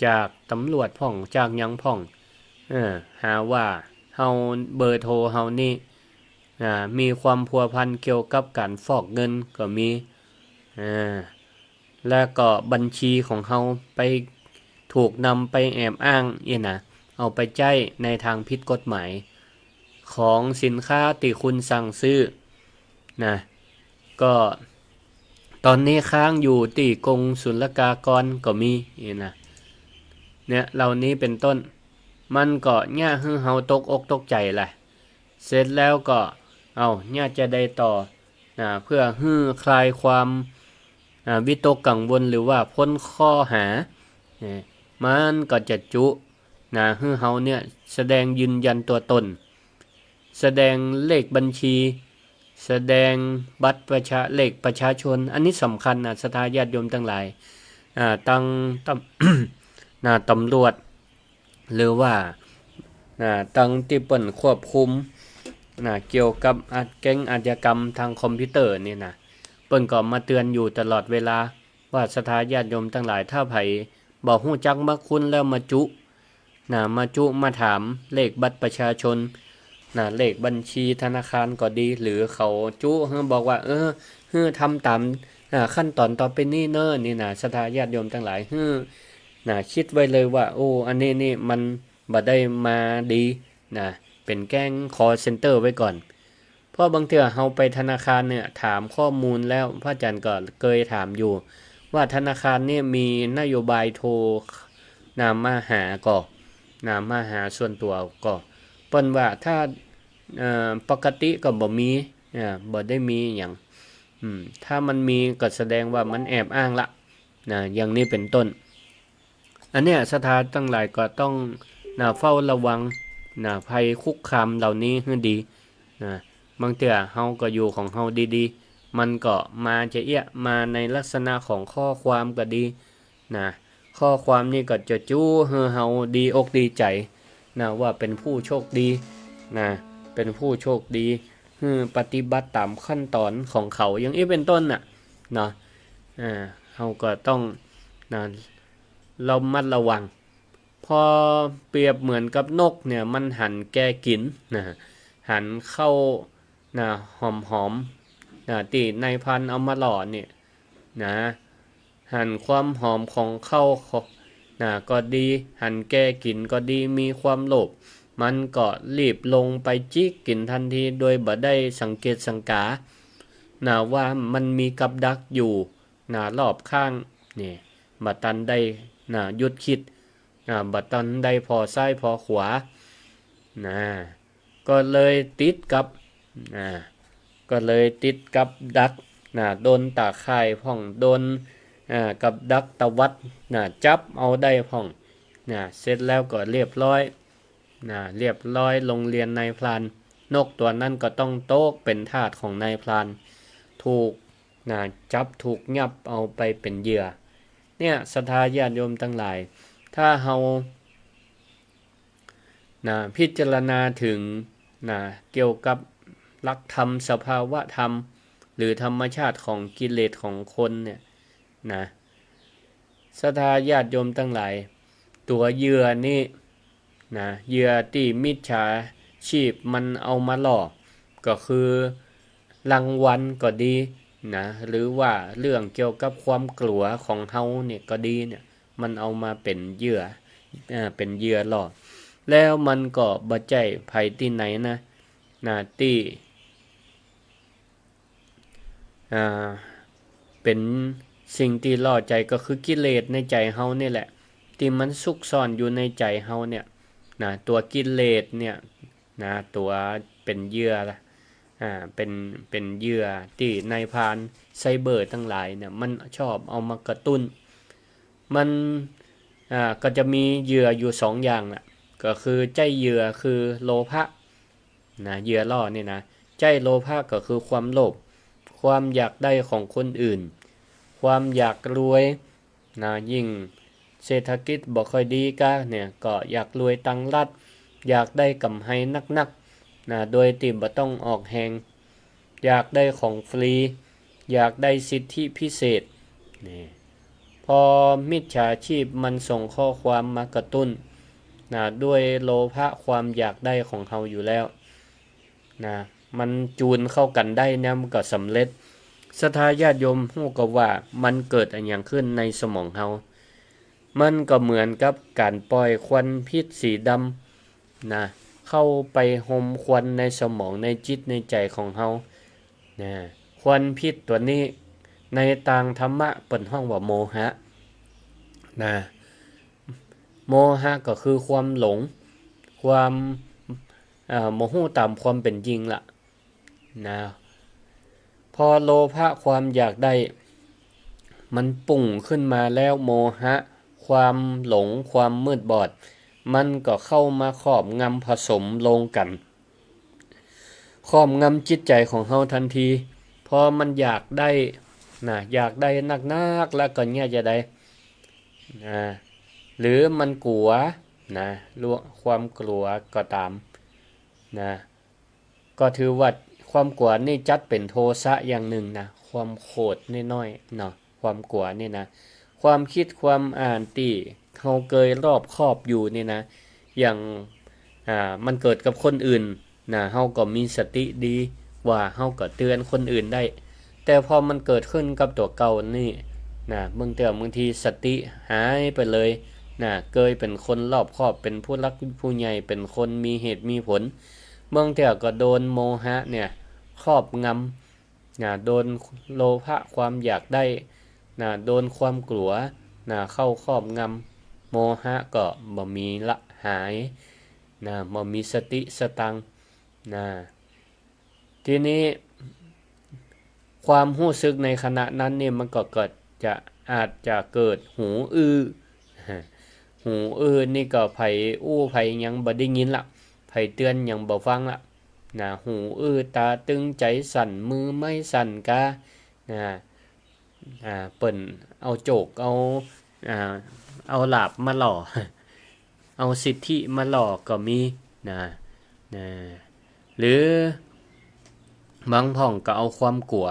จากตำรวจพ่อง จากหยังพ่อง เออ หาว่าเฮา เบอร์โทรเฮานี่ นะ มีความพัวพันเกี่ยวกับก๋านฟอกเงินก็มี อ่า แล้วก็บัญชีของเฮาไปถูกนำไปแอบอ้างอี้นะ เอาไปใจ๊ในตางผิดกฎหมาย ของสินค้าตี้คุณสั่งซื้อ นะ ก็ต๋อนนี้ค้างอยู่ตี้กรมศุลกากรก็มีอี้นะ เนี่ย เหล่านี้เป๋นต้น มันก็เยียะหื้อเฮาตกอกตกใจ๋แหละ เสร็จแล้วก็ เอ้า เยียะจะใดต่อ นะ เพื่อหื้อคลายความ อ่า วิตกกังวลหรือว่าป๊นข้อหา เนี่ย มันก็จะจุ นะ หื้อเฮาเนี่ยแสดงยืนยันตั๋วตน แสดงเลขบัญชี แสดงบัตรประชา เลขประชาชน อันนี้สำคัญนะ ศรัทธาญาติโยมตังหลาย อ่า ตัง ตำ นะ ตำรวจ หรือว่า นะ ตังตี้เปิ้นควบคุม นะ เกี่ยวกับอาช- แก๊งอาชญากรรมตางคอมพิวเตอร์นี่นะ เปิ้นก็มาเตือนอยู่ตลอดเวลา ว่าศรัทธาญาติโยมตังหลาย ถ้าใผบ่ฮู้จักมักคุ้นแล้วมาจุ นะ มาจุมาถามเลขบัตรประชาชน นะ เลขบัญชีธนาคารก็ดี หรือเขาจุหื้อบอกว่า เออ หื้อทำต๋าม อ่า ขั้นต๋อนต่อไปนี้เน้อ นี่นะ ศรัทธาญาติโยมตังหลาย หื้อ นะ กึ๊ดไว้เลยว่า โอ้ อันนี้นี่มันบ่ได้มาดี นะ เป๋นแก๊งคอลเซ็นเตอร์ไว้ก่อน เพราะบางเตื้อเฮาไปธนาคารเนี่ย ถามข้อมูลแล้ว พระอาจารย์ก็เกยถามอยู่ ว่าธนาคารเนี่ยมีนโยบายโทร นะ มาหาก่อ นะ มาหาส่วนตั๋วก่อ เปิ้นว่าถ้า เอ่อ ปกติก็บ่มี อ่า บ่ได้มีหยัง อืม ถ้ามันมีก็แสดงว่ามันแอบอ้างละ นะ อย่างนี้เป๋นต้น อันเนี้ยศรัทธาตังหลายก็ต้อง นะ เฝ้าระวัง นะ ภัยคุกคามเหล่านี้หื้อดี นะ บางเตื้อเฮาก็อยู่ของเฮาดีๆ มันก็มาจะเอี้ยะ มาในลักษณะของข้อความก็ดี นะ ข้อความนี่ก็จะจุหื้อเฮาดีอกดีใจ๋ นะ ว่าเป๋นผู้โชคดี นะ เป๋นผู้โชคดี หื้อปฏิบัติต๋ามขั้นต๋อนของเขา อย่างอี้เป๋นต้นน่ะ เนาะ อ่า เฮาก็ต้อง นะ ระมัดระวัง พอเปรียบเหมือนกับนกเนี่ย มันหันแกกิ๋น นะ หันข้าว นะ หอมๆ นะ ตี้นายพรานเอามาหล่อเนี่ย นะ หันความหอมของข้าว นะ ก็ดี หันแกกิ๋นก็ดี มีความโลภ มันก็รีบลงไปจิกกิ๋นตันที โดยบ่ได้สังเกตสังกา นะ ว่ามันมีกับดักอยู่ นะ รอบข้าง นี่ บ่ตันได้ นะ หยุดกึ๊ด อ่า บ่ตันได้ผ่อซ้ายผ่อขวา นะ ก็เลยติดกับ อ่า ก็เลยติดกับดัก นะ โดนต๋าข่ายพ่อง โดน อ่า กับดักตวัด นะ จับเอาได้พ่อง นะ เสร็จแล้วก็เรียบร้อย นะ เรียบร้อย โรงเรียนนายพราน นกตั๋วนั้นก็ต้องตกเป๋นทาสของนายพราน ถูก นะ จับถูกยับเอาไปเป๋นเหยื่อ เนี่ย ศรัทธาญาติโยมตังหลาย ถ้าเฮา นะ พิจารณาเถิง นะ เกี่ยวกับหลักธรรม สภาวะธรรม หรือธรรมชาติของกิเลสของคนเนี่ย นะ ศรัทธาญาติโยมตังหลาย ตั๋วเหยื่อนี่ นะ เหยื่อตี้มิจฉาชีพมันเอามาหลอก ก็คือรางวัลก็ดี นะ หรือว่าเรื่องเกี่ยวกับความกลัวของเฮาเนี่ยก็ดีเนี่ย มันเอามาเป๋นเหยื่อ อ่า เป๋นเหยื่อหลอก แล้วมันก็บ่ใจ้ใผตี้ไหนนะ นะ ตี้ อ่า เป๋นสิ่งตี้ล่อใจ๋ ก็คือกิเลสในใจ๋เฮานี่แหละ ตี้มันซุกซ่อนอยู่ในใจ๋เฮาเนี่ย นะ ตั๋วกิเลสเนี่ย นะ ตั๋วเป๋นเหยื่อ อ่า เป๋น เป๋นเหยื่อตี้นายพรานไซเบอร์ตังหลายเนี่ย มันชอบเอามากระตุ้น มัน อ่า ก็จะมีเหยื่ออยู่สองอย่างแหละ ก็คือใจ๊เหยื่อคือโลภะ นะ เหยื่อล่อนี่นะ ใจ๊โลภะก็คือความโลภ ความอยากได้ของคนอื่น ความอยากรวย นะ ยิ่งเศรษฐกิจบ่ค่อยดีกาเนี่ย ก็อยากรวยตังรัฐ อยากได้กำไรนักๆ นะ โดยตี้บ่ต้องออกแฮง อยากได้ของฟรี อยากได้สิทธิพิเศษ นี่ พอมิจฉาชีพมันส่งข้อความมากระตุ้น นะ ด้วยโลภะความอยากได้ของเฮาอยู่แล้ว นะ มันจูนเข้ากั๋นได้เนี่ย มันก็สำเร็จ ศรัทธาญาติโยมฮู้ก่อว่ามันเกิดอะหยังขึ้นในสมองเฮา มันก็เหมือนกับก๋านปล่อยควันพิษสีดำ นะ เข้าไปฮมควันในสมองในจิตในใจ๋ของเฮา นะ ควันพิษตั๋วนี้ในตางธรรมะเปิ้นฮ้องว่าโมหะ นะ โมหะก็คือความหลง ความ เอ่อ บ่ฮู้ต๋ามความเป๋นจริงละ นะ พอโลภะความอยากได้ มันปุ้งขึ้นมาแล้ว โมหะ ความหลง ความมืดบอด มันก็เข้ามาครอบงำผสมลงกั๋น ครอบงำจิตใจ๋ของเฮาตันที พอมันอยากได้ นะ อยากได้นักๆ แล้วก็เยียะจะใด นะ หรือมันกั๋ว นะ ลวะ ความกั๋วก็ต๋าม นะ ก็ถือว่าความกั๋วนี่จัดเป๋นโทสะอย่างนึ่งนะ ความโขดน้อยๆ เนาะ ความกั๋วนี่นะ ความกึ๊ดความอ่านตี้เฮาเกยรอบคอบอยู่นี่นะ อย่าง อ่า มันเกิดกับคนอื่นนะ เฮาก็มีสติดีกว่า เฮาก็เตือนคนอื่นได้ แต่พอมันเกิดขึ้นกับตั๋วเก่านี่นะ บางเตื้อบางทีสติหายไปเลยนะ เกยเป๋นคนรอบคอบ เป๋นผู้หลักผู้ใหญ่ เป๋นคนมีเหตุมีผล บางเตื้อก็โดนโมหะเนี่ยครอบงำนะ โดนโลภะความอยากได้นะ โดนความกั๋วนะเข้าครอบงำ โมหะก็บ่มีละหายนะ บ่มีสติสตังค์นะ ทีนี้ ความฮู้สึกในขณะนั้นนี่มันก็เกิดจะ อาจจะเกิดหูอื้อ หูอื้อนี่ก็ใผอู้ใผหยังบ่ได้ยินละ ใผเตือนหยังบ่ฟังละนะ หูอื้อ ต๋าตึง ใจ๋สั่น มือไม้สั่นกานะ อ่า เปิ้นเอาโจก เอา อ่า เอาหลาบมาหล่อ เอาสิทธิมาหล่อก็มีนะ นะ หรือบางพ่องก็เอาความกั๋ว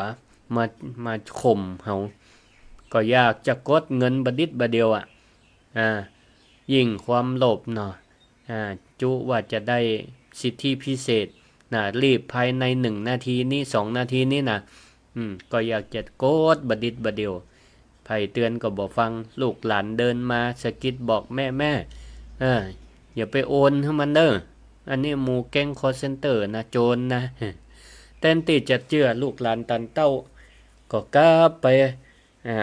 มา มาข่มเฮา ก็อยากจะกดเงินบ่ดิดบ่าเดียวอะ อ่า ยิ่งความโลภเนาะ อ่า จุว่าจะได้สิทธิพิเศษนะ รีบภายในหนึ่งนาทีนี้ สองนาทีนี้นะ อืม ก็อยากจะกดบ่ดิดบ่าเดียว ใผเตือนก็บ่ฟัง ลูกหลานเดินมาสะกิดบอก แม่ แม่ เออ อย่าไปโอนหื้อมันเน่อ อันนี้หมู่แก๊งคอลเซ็นเตอร์นะ โจรนะ แตนตี้จะเจื้อลูกหลานตันเต้า ก็กลับไป อ่า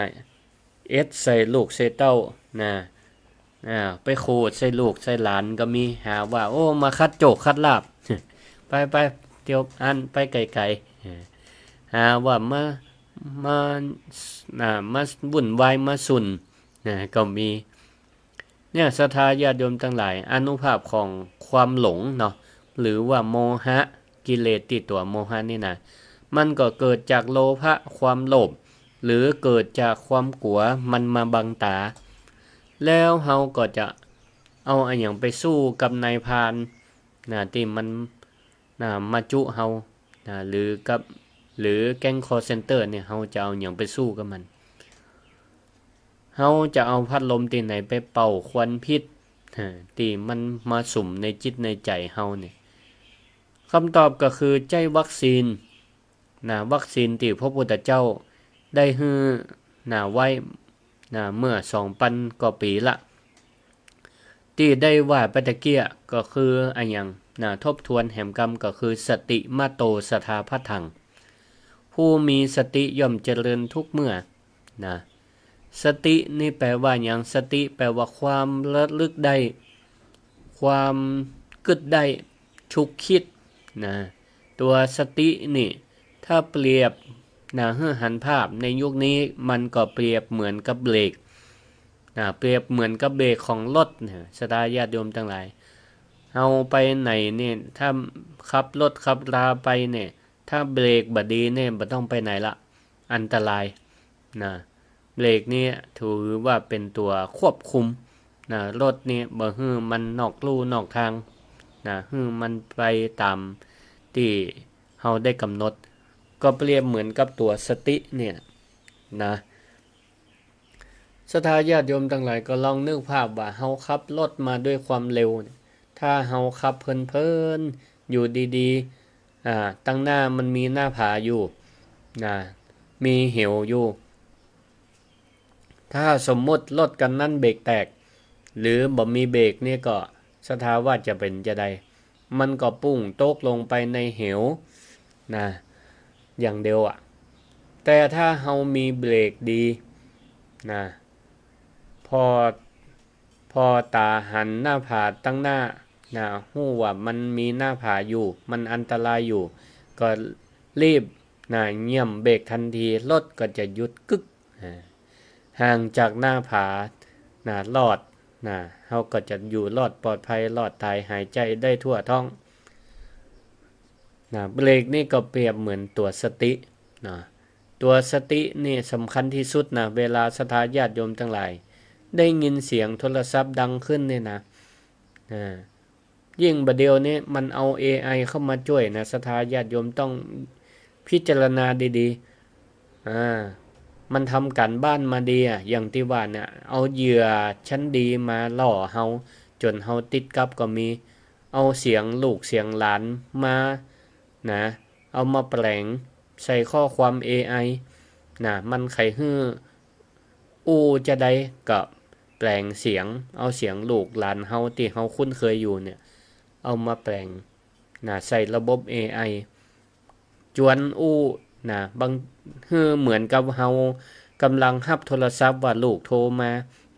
เอ็ดใส่ลูกใส่เต้านะ อ่า ไปขูดใส่ลูกใส่หลานก็มี หาว่า โอ้ มาคัดโจกคัดลาภ ไป ไป เตียวอั้นไปไก๋ๆ หาว่ามา มา อ่า มาวุ่นวาย มาสุนนะ ก็มี เนี่ย ศรัทธาญาติโยมตังหลาย อานุภาพของความหลงเนาะ หรือว่าโมหะ กิเลสตี้ตั๋วโมหะนี่นะ มันก็เกิดจากโลภะ ความโลภ หรือเกิดจากความกั๋ว มันมาบังต๋า แล้วเฮาก็จะเอาอะหยังไปสู้กับนายพรานนะ ตี้มัน นะ มาจุเฮานะ หรือกับ หรือแก๊งคอลเซ็นเตอร์เนี่ย เฮาจะเอาหยังไปสู้กับมัน เฮาจะเอาพัดลมตี้ไหนไปเป่าควันพิษ ฮะ ตี้มันมาสุมในจิตในใจ๋เฮาเนี่ย กำตอบก็คือใจ๊วัคซีนนะ วัคซีนตี้พระพุทธเจ้าได้หื้อนะ ไว้นะ เมื่อสองปันกว่าปี๋ละ ตี้ได้ว่าไปตะเกียะ ก็คืออะหยังนะ ทบทวนแหมกำ ก็คือสติมะโต สะทาพะทัง ผู้มีสติย่อมเจริญทุกเมื่อนะ สตินี่แปลว่าหยัง สติแปลว่าความระลึกได้ ความกึ๊ดได้ ฉุกคิดนะ ตัวสตินี่ ถ้าเปรียบนะ หื้อหันภาพในยุคนี้ มันก็เปรียบเหมือนกับเบรกนะ เปรียบเหมือนกับเบรกของรถนะ ศรัทธาญาติโยมตังหลาย เฮาไปไหนเนี่ย ถ้าขับรถขับราไปเนี่ย ถ้าเบรกบ่ดีเนี่ย บ่ต้องไปไหนละ อันตรายนะ เบรกเนี่ยถือว่าเป็นตัวควบคุมนะ รถเนี่ยบ่หื้อมันนอกลู่นอกทางนะ หื้อมันไปต๋ามตี้เฮาได้กำหนด ก็เปรียบเหมือนกับตัวสติเนี่ยนะ ศรัทธาญาติโยมตังหลายก็ลองนึกภาพว่าเฮาขับรถมาด้วยความเร็วเนี่ย ถ้าเฮาขับเพลินๆ อยู่ดีๆ อ่า ตังหน้ามันมีหน้าผาอยู่นะ มีเหวอยู่ ถ้าสมมุติรถคันนั้นเบรกแตก หรือบ่มีเบรกนี่ก็ ศรัทธาว่าจะเป๋นจาใด มันก็ปุ้งตกลงไปในเหวนะ อย่างเดียวอะ แต่ถ้าเฮามีเบรกดีนะ ผ่อ ผ่อต๋าหันหน้าผาตังหน้านะ ฮู้ว่ามันมีหน้าผาอยู่ มันอันตรายอยู่ ก็รีบนะ เหยียบเบรกทันที รถก็จะหยุดกึ๊ก อ่า ห่างจากหน้าผานะ รอดนะ เฮาก็จะอยู่รอดปลอดภัย รอดต๋ายหายใจ๋ได้ทั่วท้องนะ เบรกนี่ก็เปรียบเหมือนตัวสตินะ ตัวสตินี่สำคัญที่สุดนะ เวลาศรัทธาญาติโยมตังหลาย ได้ยินเสียงโทรศัพท์ดังขึ้นเนี่ยนะ อ่า ยิ่งบ่าเดี่ยวนี้มันเอาเอไอเข้ามาจ้วยนะ ศรัทธาญาติโยมต้องพิจารณาดีๆ อ่า มันทำก๋านบ้านมาดีอะ อย่างตี้ว่าเนี่ย เอาเหยื่อชั้นดีมาหลอกเฮา จ๋นเฮาติดกับก็มี เอาเสียงลูกเสียงหลานมานะ เอามาแปลงใส่ข้อความเอไอนะ มันใค่หื้ออู้จาใดก็แปลงเสียง เอาเสียงลูกหลานเฮาตี้เฮาคุ้นเคยอยู่เนี่ย เอามาแปลงนะ ใส่ระบบเอไอ จวนอู้นะ บาง หื้อเหมือนกับเฮาก่ำลังฮับโทรศัพท์ว่าลูกโทรมา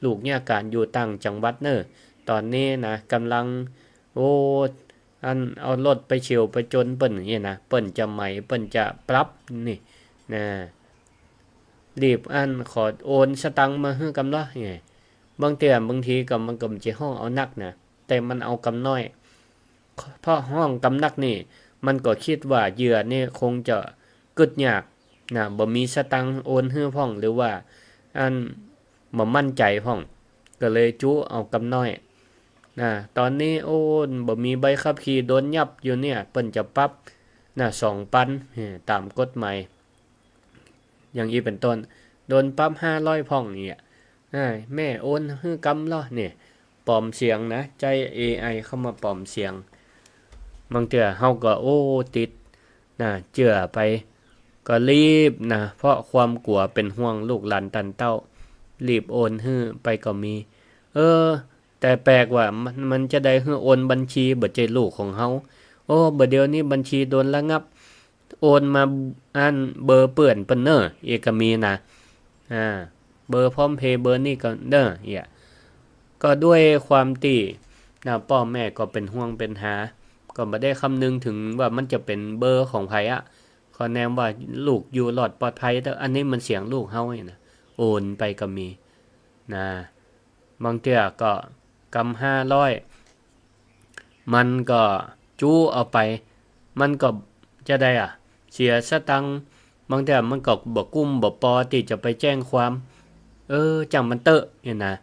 ลูกเนี่ยก๋านอยู่ต่างจังหวัดเน่อ ต๋อนนี้นะ ก่ำลัง โอ้ อันเอารถไปเฉี่ยวไปจนเปิ้นเนี่ยนะ เปิ้นจะไหม เปิ้นจะปรับนี่นะ รีบอันขอโอนสตางค์มาหื้อก่ำเนาะ เนี่ย บางเตื้อบางทีก็มันก็บ่ใจ้ฮ้องเอานักนะ แต่มันเอากำน้อย เพราะฮ้องกำนักนี่ มันก็กึ๊ดว่าเหยื่อนี่คงจะกึ๊ดยากนะ บ่มีสตางค์โอนหื้อพ่อง หรือว่าอันบ่มั่นใจ๋พ่อง ก็เลยจุเอากำน้อยนะ ต๋อนนี้ โอ้ บ่มีใบขับขี่โดนยับอยู่เนี่ย เปิ้นจะปรับนะ สองปัน เออ ต๋ามกฎหมาย อย่างอี้เป๋นต้น โดนปรับห้าร้อยพ่องเนี่ย อ่า แม่โอนหื้อก่ำเนาะ เนี่ย ปลอมเสียงนะ ใจ๊เอไอเข้ามาปลอมเสียง บางเตื้อเฮาก็ โอ้ ติดนะ เจื้อไป ก็รีบนะ เพราะความกั๋วเป๋นห่วงลูกหลานตันเต้า รีบโอนหื้อไปก็มี เออ แต่แปลกว่ามัน มันจาใดหื้อโอนบัญชี บ่ใจ้ลูกของเฮา โอ้ บ่าเดี่ยวนี้บัญชีโดนระงับ โอนมาอันเบอร์เปื้อนเปิ้นเน่อ เอียก็มีนะ อ่า เบอร์พร้อมเพย์เบอร์นี้ก็เน่อ เอีย ก็ด้วยความตี้นะ ป้อแม่ก็เป๋นห่วงเป๋นหา ก็บ่ได้คำนึงเถิงว่ามันจะเป๋นเบอร์ของใผอะ ขอแนมว่าลูกอยู่รอดปลอดภัยเต๊อะ อันนี้มันเสียงลูกเฮานี่นะ โอนไปก็มีนะ บางเตื้อก็กำห้าร้อย มันก็จุเอาไป มันก็จาใดอะ เสียสตางค์ บางเตื้อมันก็บ่กุ้มบ่ปอตี้จะไปแจ้งความ เออ จ้างมันเต๊อะ เนี่ยนะ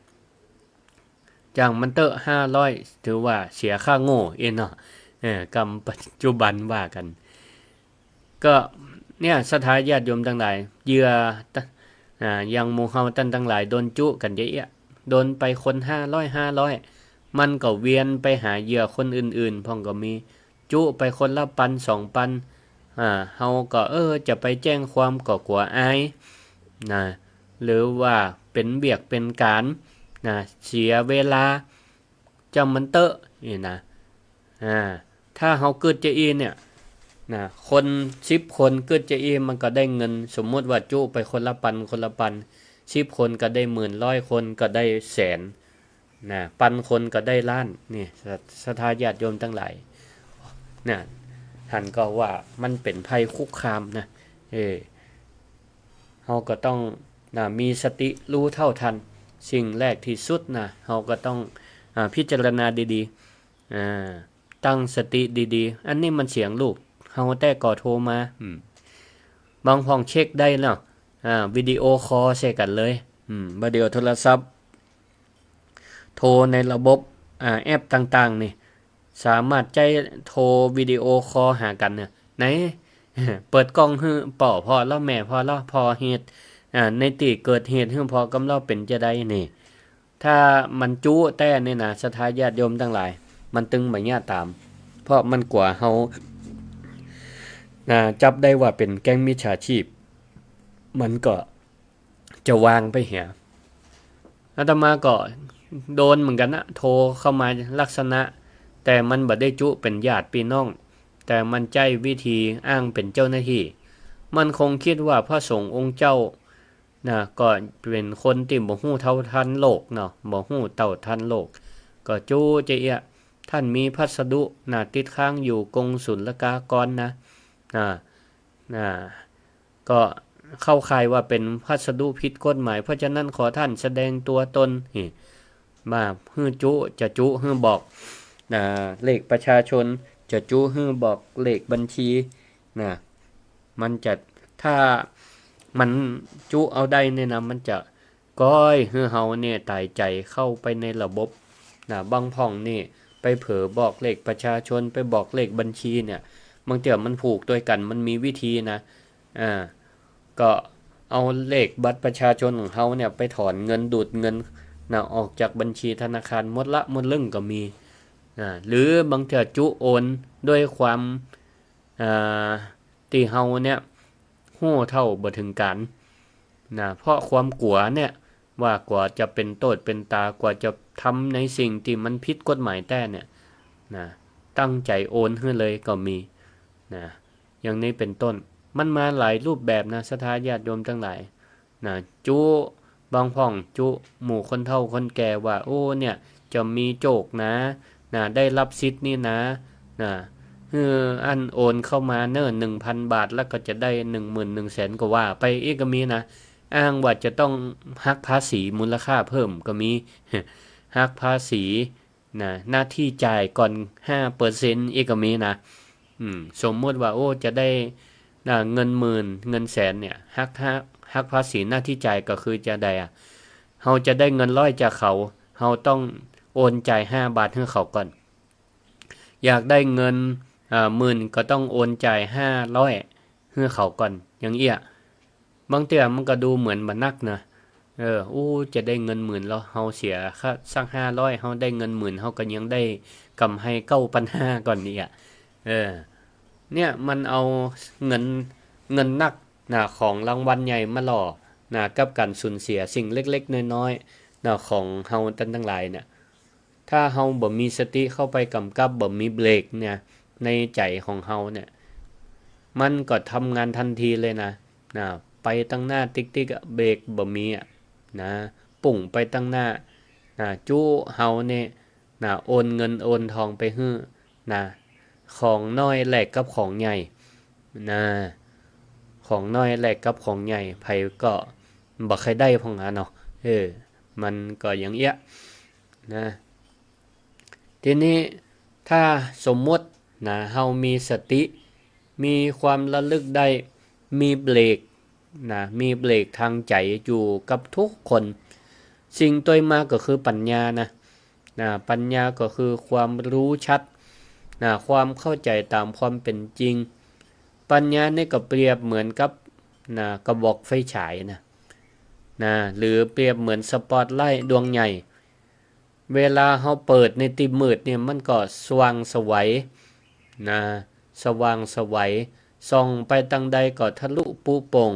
จ้างมันเต๊อะ ห้าร้อย ถือว่าเสียค่าโง่ เอ็นเนาะ เออ กำปัจจุบันว่ากั๋น ก็เนี่ย ศรัทธาญาติโยมตังหลาย เหยื่อ อ่า อย่างหมู่เฮาต้านตังหลาย โดนจุกั๋นเยอะแยะ โดนไปคนห้าร้อย ห้าร้อย มันก็เวียนไปหาเหยื่อคนอื่นๆ พ่องก็มี จุไปคนละปันสองปัน อ่า เฮาก็ เออ จะไปแจ้งความก็กั๋วอาย นะ หรือว่าเป๋นเวียกเป๋นก๋าน นะ เสียเวลา จ้างมันเต๊อะ นี่นะ อ่า ถ้าเฮากึ๊ดจาอี้เนี่ย นะ คนสิบคนกึ๊ดจาอี้ มันก็ได้เงิน สมมุติว่าจุไปคนละปัน คนละปัน สิบคนก็ได้หมื่น ร้อยคนก็ได้แสน นะ ปันคนก็ได้ล้าน นี่ ศรัท ศรัทธาญาติโยมตังหลาย นะ เ ทันก็ว่ามันเป๋นภัยคุกคามนะ เออ เฮาก็ต้อง นะ มีสติรู้เท่าทัน สิ่งแรกตี้สุดนะ เฮาก็ต้อง อ่า พิจารณาดีๆ อ่า ตั้งสติดีๆ อันนี้มันเสียงลูกเฮาแต๊ก่อโทรมา อืม บางพ่องเช็คได้แล้ว อ่า วิดีโอคอลใส่กั๋นเลย อืม วิดีโอโทรศัพท์ โทรในระบบ อ่า แอปต่างๆ นี่ สามารถใจ๊โทรวิดีโอคอลหากั๋นเนี่ย ไหน เปิดกล้องหื้อป้อผ่อเล่า แม่ผ่อเล่า ผ่อเหตุ อ่า ในตี้เกิดเหตุหื้อผ่อกำเล่า เป๋นจาใดนี่ ถ้ามันจุแต๊นี่นะ ศรัทธาญาติโยมตังหลาย มันตึงบ่เยียะต๋าม เพราะมันกั๋วเฮา อ่า จับได้ว่าเป๋นแก๊งมิจฉาชีพ มันก็ จะวางไปเหีย อาตมาก็โดนเหมือนกั๋นนะ โทรเข้ามาลักษณะ แต่มันบ่ได้จุเป๋นญาติปี้น้อง แต่มันใจ๊วิธีอ้างเป๋นเจ้าหน้าตี้ มันคงกึ๊ดว่าพระสงฆ์องค์เจ้านะ ก็เป๋นคนตี้บ่ฮู้เต้าทันโลกเนาะ บ่ฮู้เต้าทันโลก ก็จุจะเอี้ย ท่านมีพัสดุนะ ติดค้างอยู่กรมศุลกากรนะ นะ นะ ก็เข้าข่ายว่าเป๋นพัสดุผิดกฎหมาย เพราะฉะนั้นขอท่านแสดงตัวตน นี่ มาหื้อจุ จะจุหื้อบอก อ่า เลขประชาชน จะจุหื้อบอกเลขบัญชี นะ มันจะ ถ้ามันจุเอาได้เนี่ยนะ มันจะ ก้อยหื้อเฮาเนี่ยต๋ายใจ๋เข้าไปในระบบ นะ บางพ่องนี่ไปเผลอบอกเลขประชาชน ไปบอกเลขบัญชีเนี่ย บางเตื้อมันผูกตวยกั๋น มันมีวิธีนะ อ่า ก็เอาเลขบัตรประชาชนของเฮาเนี่ยไปถอนเงิน ดูดเงินนะ ออกจากบัญชีธนาคารหมดละหมดเรื่องก็มี นะ หรือบางเตื้อจุโอนด้วยความ อ่า ตี้เฮาเนี่ยฮู้เต้าบ่เถิงก๋าน นะ เพราะความกั๋วเนี่ย ว่ากั๋วจะเป๋นโต้ษเป๋นตา กั๋วจะทำในสิ่งตี้มันผิดกฎหมายแต๊เนี่ย นะ ตั้งใจ๋โอนหื้อเลยก็มี นะ อย่างนี้เป๋นต้น มันมาหลายรูปแบบนะ ศรัทธาญาติโยมตังหลาย นะ จุ บางพ่องจุหมู่คนเฒ่าคนแก่ว่า โอ้ เนี่ย จะมีโจคนะ นะ ได้ฮับสิทธิ์นี่นะ นะ หื้ออั้นโอนเข้ามาเน่อ หนึ่งพันบาท แล้วก็จะได้หนึ่งหมื่น หนึ่งแสน ก็ว่าไป อี้ก็มีนะ อ้างว่าจะต้องหักภาษีมูลค่าเพิ่มก็มี หักภาษี นะ หน้าที่จ่ายก่อน ห้าเปอร์เซ็นต์ อี้ก็มีนะ อืม สมมุติว่า โอ้ จะได้ นะ เงินหมื่น เงินแสนเนี่ย หัก หัก หักภาษีหน้าที่จ่ายก็คือจาใดอะ เฮาจะได้เงินร้อยจากเขา เฮาต้องโอนจ่ายห้าบาทหื้อเขาก่อน อยากได้เงิน อ่า หมื่น ก็ต้องโอนจ่ายห้าร้อยหื้อเขาก่อน อย่างเอี้ย บางเตื้อมันก็ดูเหมือนบ่นักนะ เออ อู้ จะได้เงินหมื่นแล้ว เฮาเสียค่าสักห้าร้อย เฮาได้เงินหมื่น เฮาก็ยังได้กำไรเก้าพันห้าก่อนนี่อะ เออ เนี่ยมันเอาเงิน เงินนักนะ ของรางวัลใหญ่มาหล่อนะ กับก๋านสูญเสียสิ่งเล็กๆ น้อยๆ นะ ของเฮาตันตังหลายเนี่ย ถ้าเฮาบ่มีสติเข้าไปก๋ำกับ บ่มีเบรกเนี่ย ในใจ๋ของเฮาเนี่ย มันก็ทำงานตันทีเลยนะ นะ ไปตังหน้าติ๊กๆ อะ เบรกบ่มีอะ นะ ปุ่งไปตังหน้า นะ จุเฮาเนี่ย นะ โอนเงินโอนทองไปหื้อ นะ ของน้อยแลกกับของใหญ่ นะ ของน้อยแลกกับของใหญ่ ใผก็บ่ใค่ได้พ่องอะเนาะ เออ มันก็อย่างเอี้ย นะ ทีนี้ถ้าสมมุตินะ เฮามีสติ มีความระลึกได้ มีเบรกนะ มีเบรกตางใจ๋อยู่กับทุกคน สิ่งตวยมาก็คือปัญญานะ นะ ปัญญาก็คือความรู้ชัดนะ ความเข้าใจ๋ต๋ามความเป๋นจริง ปัญญานี่ก็เปรียบเหมือนกับ นะ กระบอกไฟฉายนะ นะ หรือเปรียบเหมือนสปอตไลต์ดวงใหญ่ เวลาเฮาเปิดในตี้มืดเนี่ย มันก็สว่างไสวนะ สว่างไสว ส่องไปตางใดก็ทะลุปรุโป่ง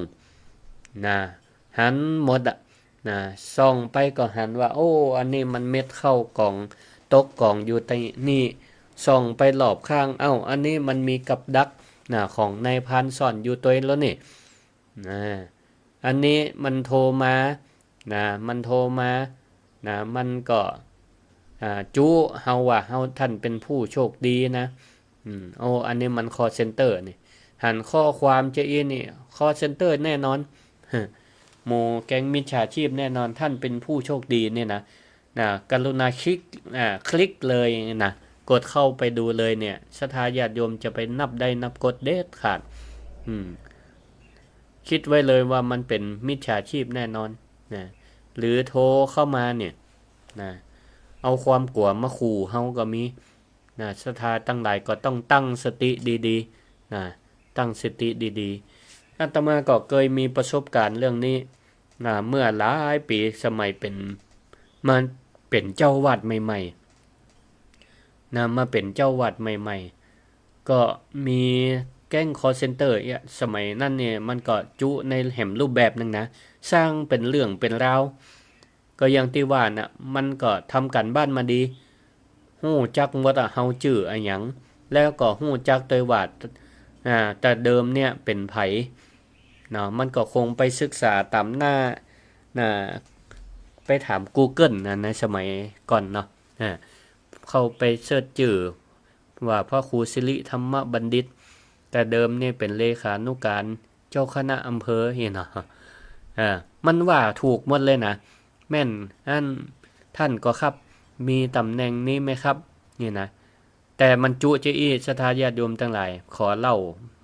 นะ หันหมดอะ นะ ส่องไปก็หันว่า โอ้ อันนี้มันเม็ดข้าวก๋อง ตกก๋องอยู่ตี้นี่ ส่องไปรอบข้าง เอ้า อันนี้มันมีกับดักนะ ของนายพรานซ่อนอยู่ตวยแล้วนี่ นะ อันนี้มันโทรมา นะ มันโทรมา นะ มันก็ อ่า จุเฮาว่าเฮา ท่านเป๋นผู้โชคดีนะ อืม โอ้ อันนี้มัน call center นี่ หันข้อความจาอี้นี่ call center แน่นอน หมู่แก๊งมิจฉาชีพแน่นอน ท่านเป็นผู้โชคดีเนี่ยนะ นะ กรุณาคลิก อ่า คลิกเลยนะ กดเข้าไปดูเลยเนี่ย ศรัทธาญาติโยมจะไปนับได้นับกดเด็ดขาด อืม คิดไว้เลยว่ามันเป็นมิจฉาชีพแน่นอนนะ หรือโทรเข้ามาเนี่ยนะ เอาความกั๋วมาขู่เฮาก็มีนะ ศรัทธาตังหลายก็ต้องตั้งสติดีๆ นะ ตั้งสติดีๆ อาตมาก็เกยมีประสบการณ์เรื่องนี้นะ เมื่อหลายปี๋สมัยเป๋น มาเป๋นเจ้าวัดใหม่ๆ นะ มาเป๋นเจ้าวัดใหม่ๆ ก็มีแก๊ง call center เนี่ย สมัยนั้นเนี่ยมันก็จุในแหมรูปแบบนึ่งนะ สร้างเป๋นเรื่องเป๋นราว ก็อย่างตี้ว่าน่ะ มันก็ทำก๋านบ้านมาดี ฮู้จักหมดอะ เฮาจื้ออะหยัง แล้วก็ฮู้จักตวยว่า อ่า แต่เดิมเนี่ยเป๋นใผเนาะ มันก็คงไปศึกษาต๋ามหน้า น่ะ ไปถาม Google นะ ในสมัยก่อนเนาะ อ่า เข้าไปเสิร์ชจื้อว่าพระครูสิริธรรมบัณฑิต แต่เดิมเนี่ยเป๋นเลขานุการเจ้าคณะอำเภอนี่เนาะ อ่า มันว่าถูกหมดเลยนะ แม่น อัน ท่านก็ครับ มีต๋ำแหน่งนี้ไหมครับ นี่นะ แต่มันจุจาอี้ ศรัทธาญาติโยมตังหลาย ขอเล่า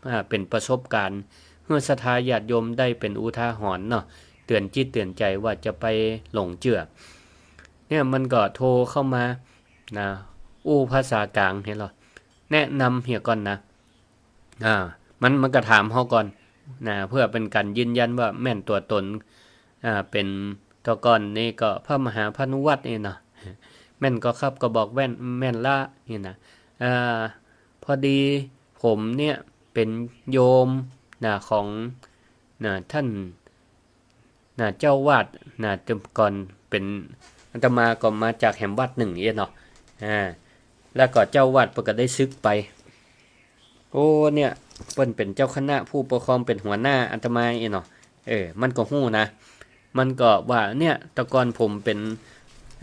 อ่า เป๋นประสบการณ์ หื้อศรัทธาญาติโยมได้เป๋นอุทาหรณ์เนาะ เตื๋อนจิตเตื๋อนใจ๋ว่าจะไปหลงเจื้อ เนี่ยมันก็โทรเข้ามานะ อู้ภาษากลางเหียลอ แนะนำเหียก่อนนะ อ่า มัน มันก็ถามเฮาก่อนนะ เพื่อเป๋นก๋านยืนยันว่าแม่นตั๋วต๋น อ่า เป๋น แต่ก่อนนี่ก็พระมหาพานุวัฒน์นี่เนาะ แม่นก่อครับ ก็บอกแม่น แม่นละนี่นะ อ่า พอดีผมเนี่ยเป๋นโยมนะ ของ นะ ท่าน นะ เจ้าวัดนะ แต่ก่อนเป๋น อาตมาก็มาจากแหมวัดนึ่งเอี้ยเนาะ อ่า แล้วก็เจ้าวัดเปิ้นก็ได้สึกไป โอ้ เนี่ย เปิ้นเป๋นเจ้าคณะผู้ปกครอง เป๋นหัวหน้าอาตมาเอี้ยเนาะ เออ มันก็ฮู้นะ มันก็ว่า เนี่ย แต่ก่อนผมเป๋น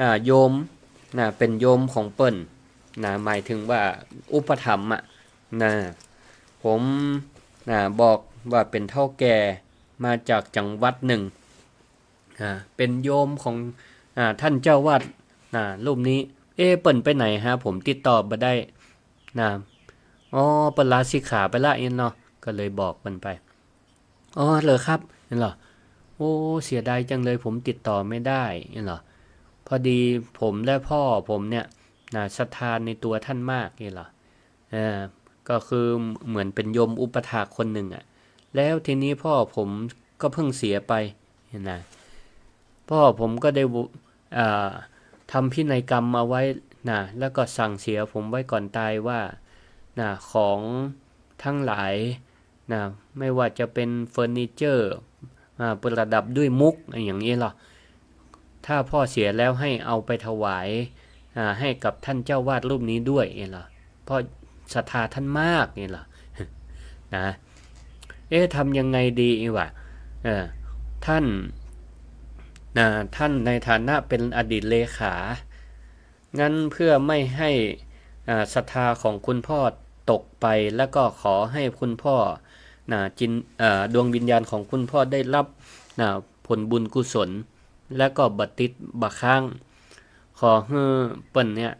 อ่า โยมนะ เป๋นโยมของเปิ้นนะ หมายถึงว่าอุปถัมภ์อะนะ ผมนะ บอกว่าเป๋นเฒ่าแก่มาจากจังหวัดนึ่ง อ่า เป๋นโยมของ อ่า ท่านเจ้าวัด อ่า รูปนี้ เอ๊ะ เปิ้นไปไหนฮะ ผมติดต่อบ่ได้ นะ อ๋อ เปิ้นลาสิกขาไปละเอี้ยเนาะ ก็เลยบอกเปิ้นไป อ๋อ เหรอครับ เอี้ยลอ โอ้ เสียดายจังเลย ผมติดต่อไม่ได้ เอี้ยลอ พอดีผมและพ่อผมเนี่ย นะ ศรัทธาในตัวท่านมาก เอี้ยลอ เอ่อ ก็คือเหมือนเป็นโยมอุปัฏฐากคนหนึ่งอะ แล้วทีนี้พ่อผมก็เพิ่งเสียไปนะ พ่อผมก็ได้ว- อ่า ทำพินัยกรรมเอาไว้นะ แล้วก็สั่งเสียผมไว้ก่อนตายว่านะ ของทั้งหลายนะ ไม่ว่าจะเป็นเฟอร์นิเจอร์ อ่า ประดับด้วยมุก อย่างนี้เหรอ ถ้าพ่อเสียแล้วให้เอาไปถวาย อ่า ให้กับท่านเจ้าวาดรูปนี้ด้วย เอี้ยเหรอ เพราะศรัทธาท่านมาก เอี้ยเหรอ นะ เอ๊ะ ทำยังไงดี อีหว่า เออ ท่าน นะ ท่านในฐานะเป็นอดีตเลขา งั้นเพื่อไม่ให้ อ่า ศรัทธาของคุณพ่อตกไป แล้วก็ขอให้คุณพ่อ นะ จิน- เอ่อ ดวงวิญญาณของคุณพ่อได้รับ นะ ผลบุญกุศล แล้วก็บ่ติดบ่ค้าง ขอหื้อเปิ้นเนี่ย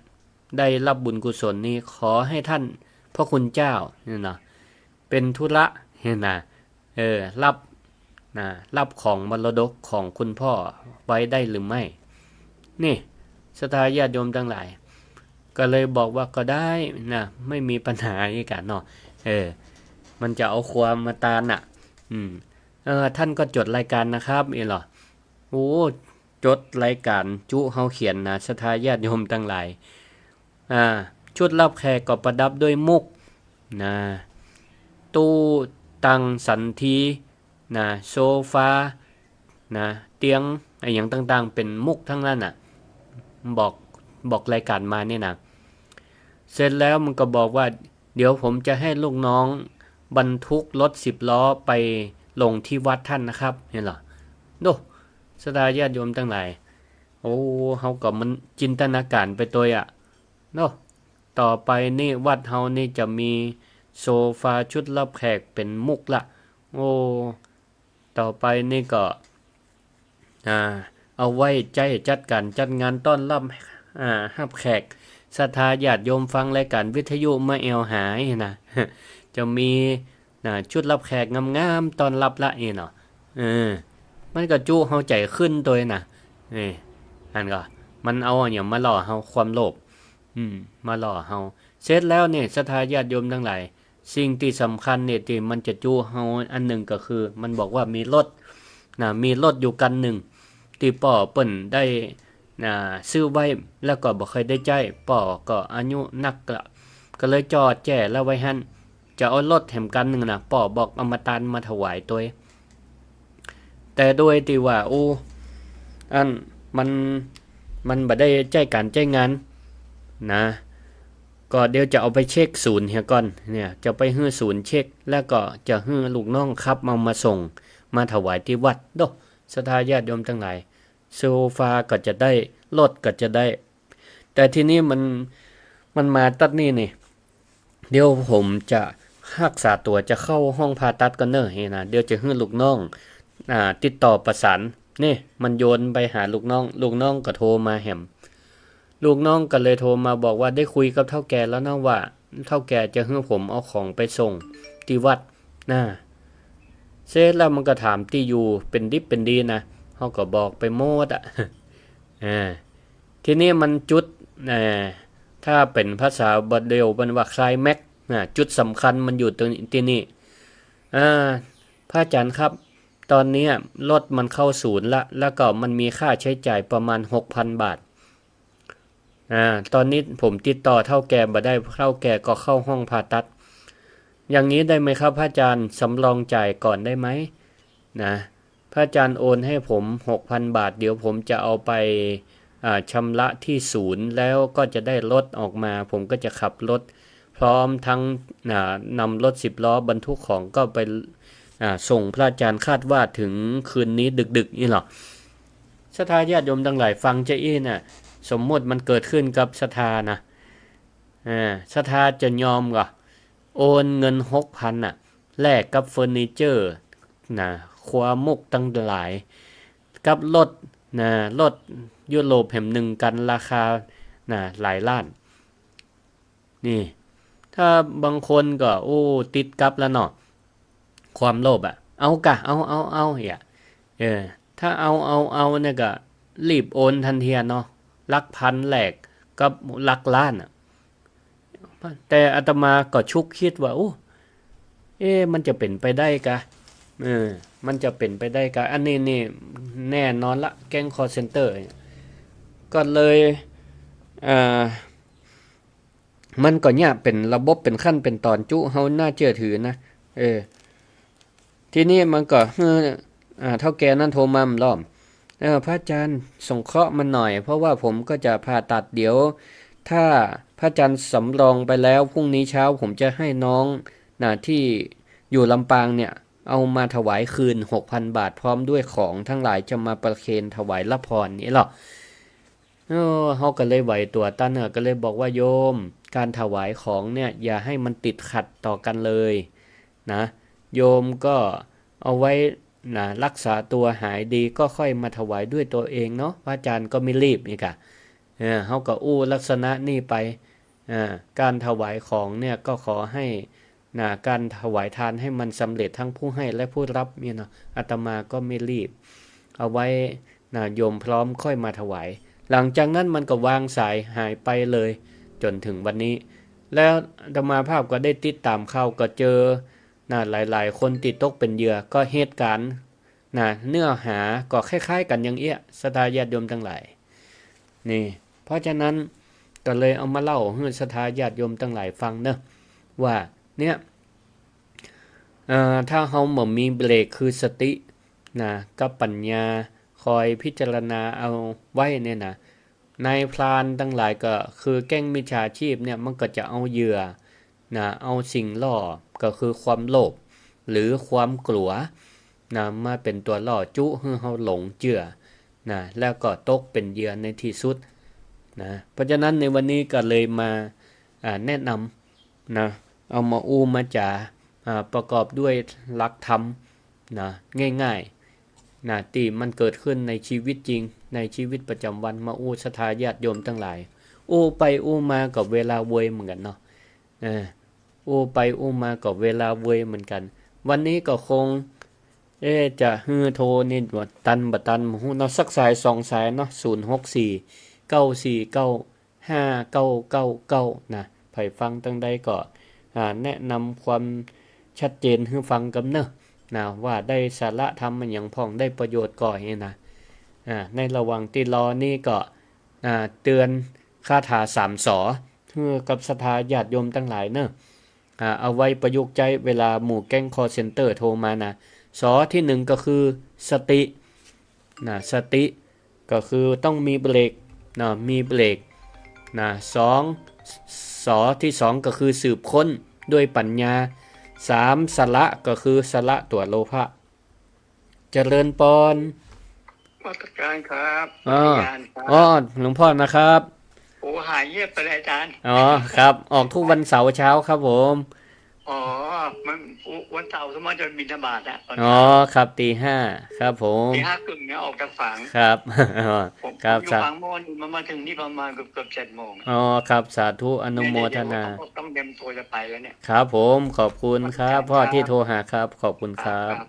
ได้รับบุญกุศลนี้ ขอให้ท่านพระคุณเจ้าเนี่ยนะ เป็นธุระเนี่ยนะ เออ รับ นะ รับของมรดกของคุณพ่อไว้ได้หรือไม่ นี่ ศรัทธาญาติโยมทั้งหลาย ก็เลยบอกว่าก็ได้นะ ไม่มีปัญหาอีกอะเนาะ เออ มันจะเอาความมาตานน่ะ อืม เออ ท่านก็จดรายการนะครับ เอี้ยเหรอ โอ้ จดรายการจุเฮาเขียนนะ ศรัทธาญาติโยมทั้งหลาย อ่า ชุดรับแขกก็ประดับด้วยมุกนะ ตู้ตังสันธีนะ โซฟานะ เตียง อะหยังต่างๆ เป๋นมุกทั้งนั้นน่ะ บอก บอกรายการมาเนี่ยนะ เสร็จแล้วมันก็บอกว่า เดี๋ยวผมจะให้ลูกน้องบรรทุกรถสิบล้อไปลงที่วัดท่านนะครับ เอี้ยเหรอ โน่ ศรัทธาญาติโยมทั้งหลาย โอ้ เฮาก็มันจินตนาการไปตวยอะ เนาะ ต่อไปนี่วัดเฮานี่จะมีโซฟาชุดรับแขกเป๋นมุกละ โอ้ ต่อไปนี่ก็ อ่า เอาไว้ใจ๊จัดก๋านจัดงานต้อนรับ อ่า ฮับแขก ศรัทธาญาติโยมฟังรายก๋านวิทยุมาแอ่วหานะ จะมี นะ ชุดรับแขกงามๆ ต้อนรับละนี่เนาะ เออ มันก็จุเฮาใจ๋ขึ้นตวยนะ นี่ อันก็ มันเอาอะหยังมาล่อเฮา ความโลภ อืม มาล่อเฮา เสร็จแล้วนี่ ศรัทธาญาติโยมตังหลาย สิ่งตี้สำคัญนี่ตี้มันจะจุเฮาอันนึ่งก็คือ มันบอกว่ามีรถ นะ มีรถอยู่คันนึ่ง ตี้ป้อเปิ้นได้ นะ ซื้อไว้ แล้วก็บ่ค่อยได้ใจ๊ ป้อก็อายุนักละ ก็เลยจอดแจ้แล้วไว้หั้น จะเอารถแหมคันนึ่งนะ ป้อบอกเอามาตานมาถวายตวย แต่โดยตี้ว่า โอ้ อัน มัน มันบ่ได้ใจ๊ก๋านใจ๊งาน นะ ก็เดี๋ยวจะเอาไปเช็คศูนย์เหียก่อน เนี่ย จะไปหื้อศูนย์เช็ค แล้วก็จะหื้อลูกน้องขับเอามาส่ง มาถวายตี้วัด โด้ ศรัทธาญาติโยมตังหลาย โซฟาก็จะได้ รถก็จะได้ แต่ทีนี้มัน มันมาตั๊ดนี่นี่ เดี๋ยวผมจะฮักษาตั๋วจะเข้าห้องผ่าตัดก่อนเน่อนี่นะ เดี๋ยวจะหื้อลูกน้อง อ่า ติดต่อประสาน นี่ มันโยนไปหาลูกน้อง ลูกน้องก็โทรมาแหม ลูกน้องก็เลยโทรมาบอกว่าได้คุยกับเฒ่าแก่แล้วนะ ว่าเฒ่าแก่จะหื้อผมเอาของไปส่งตี้วัดนะ เสร็จแล้วมันก็ถามตี้อยู่เป๋นดิบเป๋นดีนะ เฮาก็บอกไปหมดอะ อ่า ทีนี้มันจุด เอ่อ ถ้าเป๋นภาษาบ่าเดี่ยวมันว่าไคลแม็กซ์นะ จุดสำคัญมันอยู่ตรง ตี้นี่ อ่า พระอาจารย์ครับ ตอนเนี้ยรถมันเข้าศูนย์ละ แล้วก็มันมีค่าใช้จ่ายประมาณหกพันบาท อ่า ตอนนี้ผมติดต่อเฒ่าแก่บ่ได้ เฒ่าแก่ก็เข้าห้องผ่าตัด อย่างนี้ได้ไหมครับพระอาจารย์ สำรองจ่ายก่อนได้ไหม นะ พระอาจารย์โอนให้ผมหกพันบาท เดี๋ยวผมจะเอาไป อ่า ชำระที่ศูนย์ แล้วก็จะได้รถออกมา ผมก็จะขับรถ พร้อมทั้ง อ่า นำรถสิบล้อบรรทุกของก็ไป อ่า ส่งพระอาจารย์ คาดว่าถึงคืนนี้ดึกๆ นี่หรอ ศรัทธาญาติโยมตังหลายฟังจะอี้น่ะ สมมุติมันเกิดขึ้นกับศรัทธานะ อ่า ศรัทธาจะยอมก่อ โอนเงินหกพันน่ะ แลกกับเฟอร์นิเจอร์นะ ครัวมุกตังหลาย กับรถนะ รถยุโรปแหมนึ่งคันราคานะ หลายล้าน นี่ ถ้าบางคนก็ โอ้ ติดกับแล้วเนาะ ความโลภอะ เอากะ เอา เอา เอา เหีย เออ ถ้าเอา เอา เอาเนี่ยก็รีบโอนตันทีอะเนาะ หลักพันแลกกับหลักล้านอะ แต่อาตมาก็ชุกคิดว่า โอ้ เอ๊ะ มันจะเป๋นไปได้กะ เออ มันจะเป๋นไปได้กะ อันนี้นี่แน่นอนละ แก๊งคอลเซ็นเตอร์เนี่ย ก็เลย อ่า มันก็เนี่ยเป๋นระบบ เป๋นขั้น เป๋นต๋อน จุเฮาน่าเจื้อถือนะ เออ ทีนี้มันก็ เออ อ่า เฒ่าแก่นั้นโทรมาอีกรอบ เออ พระอาจารย์สงเคราะห์มันหน่อย เพราะว่าผมก็จะผ่าตัด เดี๋ยวถ้าพระอาจารย์สำรองไปแล้ว พรุ่งนี้เช้าผมจะให้น้องนะ ที่อยู่ลำปางเนี่ย เอามาถวายคืนหกพันบาท พร้อมด้วยของทั้งหลายจะมาประเคนถวายรับพรนี่หรอ เออ เฮาก็เลยไหวตั๋วตันเน่อ ก็เลยบอกว่า โยม การถวายของเนี่ย อย่าให้มันติดขัดต่อกันเลยนะ โยมก็เอาไว้นะ รักษาตัวหายดีก็ค่อยมาถวายด้วยตัวเองเนาะ พระอาจารย์ก็ไม่รีบนี่กะ เออ เฮาก็อู้ลักษณะนี่ไป อ่า การถวายของเนี่ยก็ขอให้ นะ การถวายทานให้มันสำเร็จทั้งผู้ให้และผู้รับเนี่ยเนาะ อาตมาก็ไม่รีบ เอาไว้นะ โยมพร้อมค่อยมาถวาย หลังจากนั้นมันก็วางสายหายไปเลย จ๋นถึงวันนี้ แล้วอาตมาภาพก็ได้ติดต๋ามข่าว ก็เจอนะ หลายๆ คนตี้ตกเป๋นเหยื่อ ก็เหตุก๋ารณ์นะ เนื้อหาก็คล้ายๆ กั๋นอย่างเอี้ย ศรัทธาญาติโยมตังหลาย นี่ เพราะฉะนั้นก็เลยเอามาเล่าหื้อศรัทธาญาติโยมตังหลายฟังเนาะ ว่าเนี่ย เอ่อ ถ้าเฮาบ่มีเบรกคือสตินะ กับปัญญาคอยพิจารณาเอาไว้เนี่ยนะ นายพรานตังหลายก็คือแก๊งมิจฉาชีพเนี่ย มันก็จะเอาเหยื่อนะ เอาสิ่งล่อ ก็คือความโลภหรือความกลัวนะ มาเป๋นตั๋วล่อจุหื้อเฮาหลงเจื้อนะ แล้วก็ตกเป๋นเหยื่อในตี้สุดนะ เพราะฉะนั้นในวันนี้ก็เลยมา อ่า แนะนำนะ เอามาอู้มาจ๋า อ่า ประกอบด้วยหลักธรรมนะ ง่ายๆ นะ ตี้มันเกิดขึ้นในชีวิตจริง ในชีวิตประจำวัน มาอู้ศรัทธาญาติโยมตังหลาย อู้ไปอู้มาก็เวลาเวยเหมือนกั๋นเนาะ เออ อู้ไปอู้มาก็เวลาเวยเหมือนกั๋น วันนี้ก็คง เอ๊ะ จะหื้อโทรนี่ตันบ่ตันบ่ฮู้เนาะ สักสายสองสายเนาะ ศูนย์หกสี่ เก้าสี่เก้า ห้าเก้าเก้าเก้า นะ ใผฟังตังใดก็ อ่า แนะนำความชัดเจนหื้อฟังกำเน่อ นะ ว่าได้สาระธรรมอะหยังพ่อง ได้ประโยชน์ก่อหั้นนะ อ่า ในระหว่างตี้รอนี่ก็ อ่า เตือนคาถาสามสอ หื้อกับศรัทธาญาติโยมตังหลายเน่อ อ่า เอาไว้ประยุกต์ใจ๊เวลาหมู่แก๊งคอลเซ็นเตอร์โทรมานะ สอตี้หนึ่งก็คือสติ นะ สติ ก็คือต้องมีเบรก นะ มีเบรก นะ สอง สอตี้สองก็คือสืบค้นด้วยปัญญา สาม สละ ก็คือสละตั๋วโลภะ เจริญปอน นมัสการครับ อ๋อ อาจารย์ครับ อ๋อ หลวงพ่อนะครับ โอ้ หายเงียบไปเลยอาจารย์ อ๋อ ครับ ออกทุกวันเสาร์เช้าครับผม อ๋อ มัน วันเสาร์ส่วนมากจะบิณฑบาตอะ ตอนเช้า อ๋อ ครับ ตีห้า ครับผม ตีห้าครึ่งเนี่ยออกจากฝาง ครับ อ๋อ ผม ครับ ผมอยู่ สา ฝางโม่น มันมาถึงนี่ประมาณเกือบ เกือบเจ็ดโมงอะ อ๋อ ครับ สาธุ อนุโมทนา เนี่ย เดี๋ยวต้อง ต้องเตรียมตัวจะไปแล้วเนี่ย ครับผม ขอบคุณครับ ขอบคุณครับ พ่อตี้โทรหาครับ ขอบคุณครับ ครับ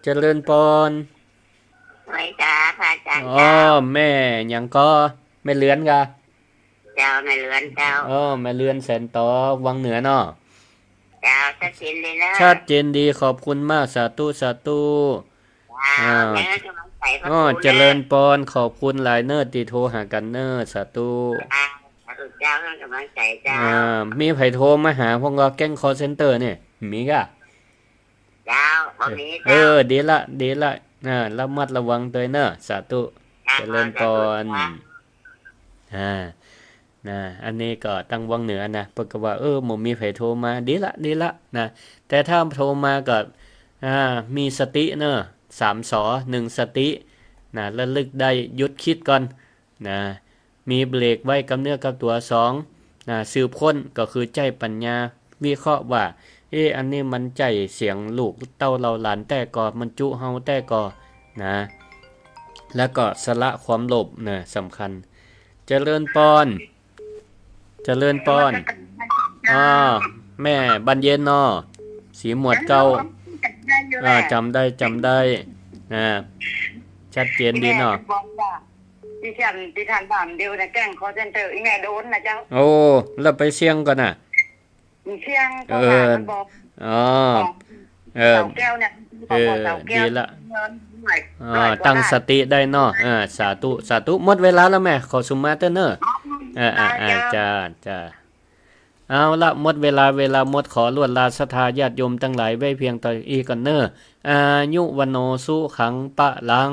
เจริญปอน ไหว้จ้า พระอาจารย์ อ๋อ เจ้า แม่หยังก็ แม่เรือนกา เจ้า แม่เรือนเจ้า อ๋อ แม่เรือนแสนต๋อ วังเหนือเนาะ เจ้า ชัดเจนดีนะ ชัดเจนดี ขอบคุณมาก สาธุ สาธุ เจ้า อ่า แม่ให้กำลังใจพระ อ๋อ ครู เจริญปอน ขอบคุณหลายเน่อตี้โทรหากั๋นเน่อ สาธุ เจ้า สาธุเจ้า ให้กำลังใจเจ้า อ่า มีใผโทรมาหาพ่องก็ แก๊งคอลเซ็นเตอร์เนี่ย มีกา เจ้า บ่มี เออ เจ้า เออ ดีละ ดีละ อ่า ระมัดระวังตวยเน่อ สาธุ เจ้า เจริญปอน สาธุ อ่า นะ อันนี้ก็ตังวังเหนือนะ เปิ้นก็ว่า เออ บ่มีใผโทรมา ดีละ ดีละ นะ แต่ถ้าโทรมาก็ อ่า มีสติเน่อ สามสอ หนึ่ง สติ นะ ระลึกได้ หยุดคิดก่อน นะ มีเบรกไว้กับเนื้อกับตั๋ว สอง นะ สืบค้น ก็คือใจ๊ปัญญาวิเคราะห์ว่า เอ๊ะ อันนี้มันใจ้เสียงลูกเต้าเหล่าหลานแต๊ก่อ มันจุเฮาแต๊ก่อ นะ แล้วก็สละความโลภ นะ สำคัญ เจริญปอน เจริญปอน นมัสการเจ้า อ้อ แม่บานเย็นเนาะ ศรีหมวดเก้า จำได้อยู่ อ่า แหละ จำได้ จำได้ นะ ชัดเจนดีเนาะ อีแม่บอกว่า ตี้ท่าน ตี้ท่านบ้านเดียวนะ แก๊งคอลเซ็นเตอร์ อีแม่โดนนะเจ้า โอ้ แล้วไปเสี่ยงก่อน่ะ เสี่ยง เออ เพราะว่ามันบอก อ๋อ ของ เออ เสาแก้วเนี่ย เออ ของเสาแก้ว ดีละ เงินร้อย อ๋อ ร้อยกว่า ตั้งสติได้เนาะ เออ สาธุ สาธุ หมดเวลาแล้วแม่ ขอสุมาเตอร์เนอะ อ๋อ เออ อ่า ได้ อ่า เจ้า จ้า จ้า เอาละ หมดเวลา เวลาหมด ขอลวดลาศรัทธาญาติโยมตังหลายไว้เพียงเต้าอี้ก่อนเนอะ อายุ วัณโณ สุขัง พลัง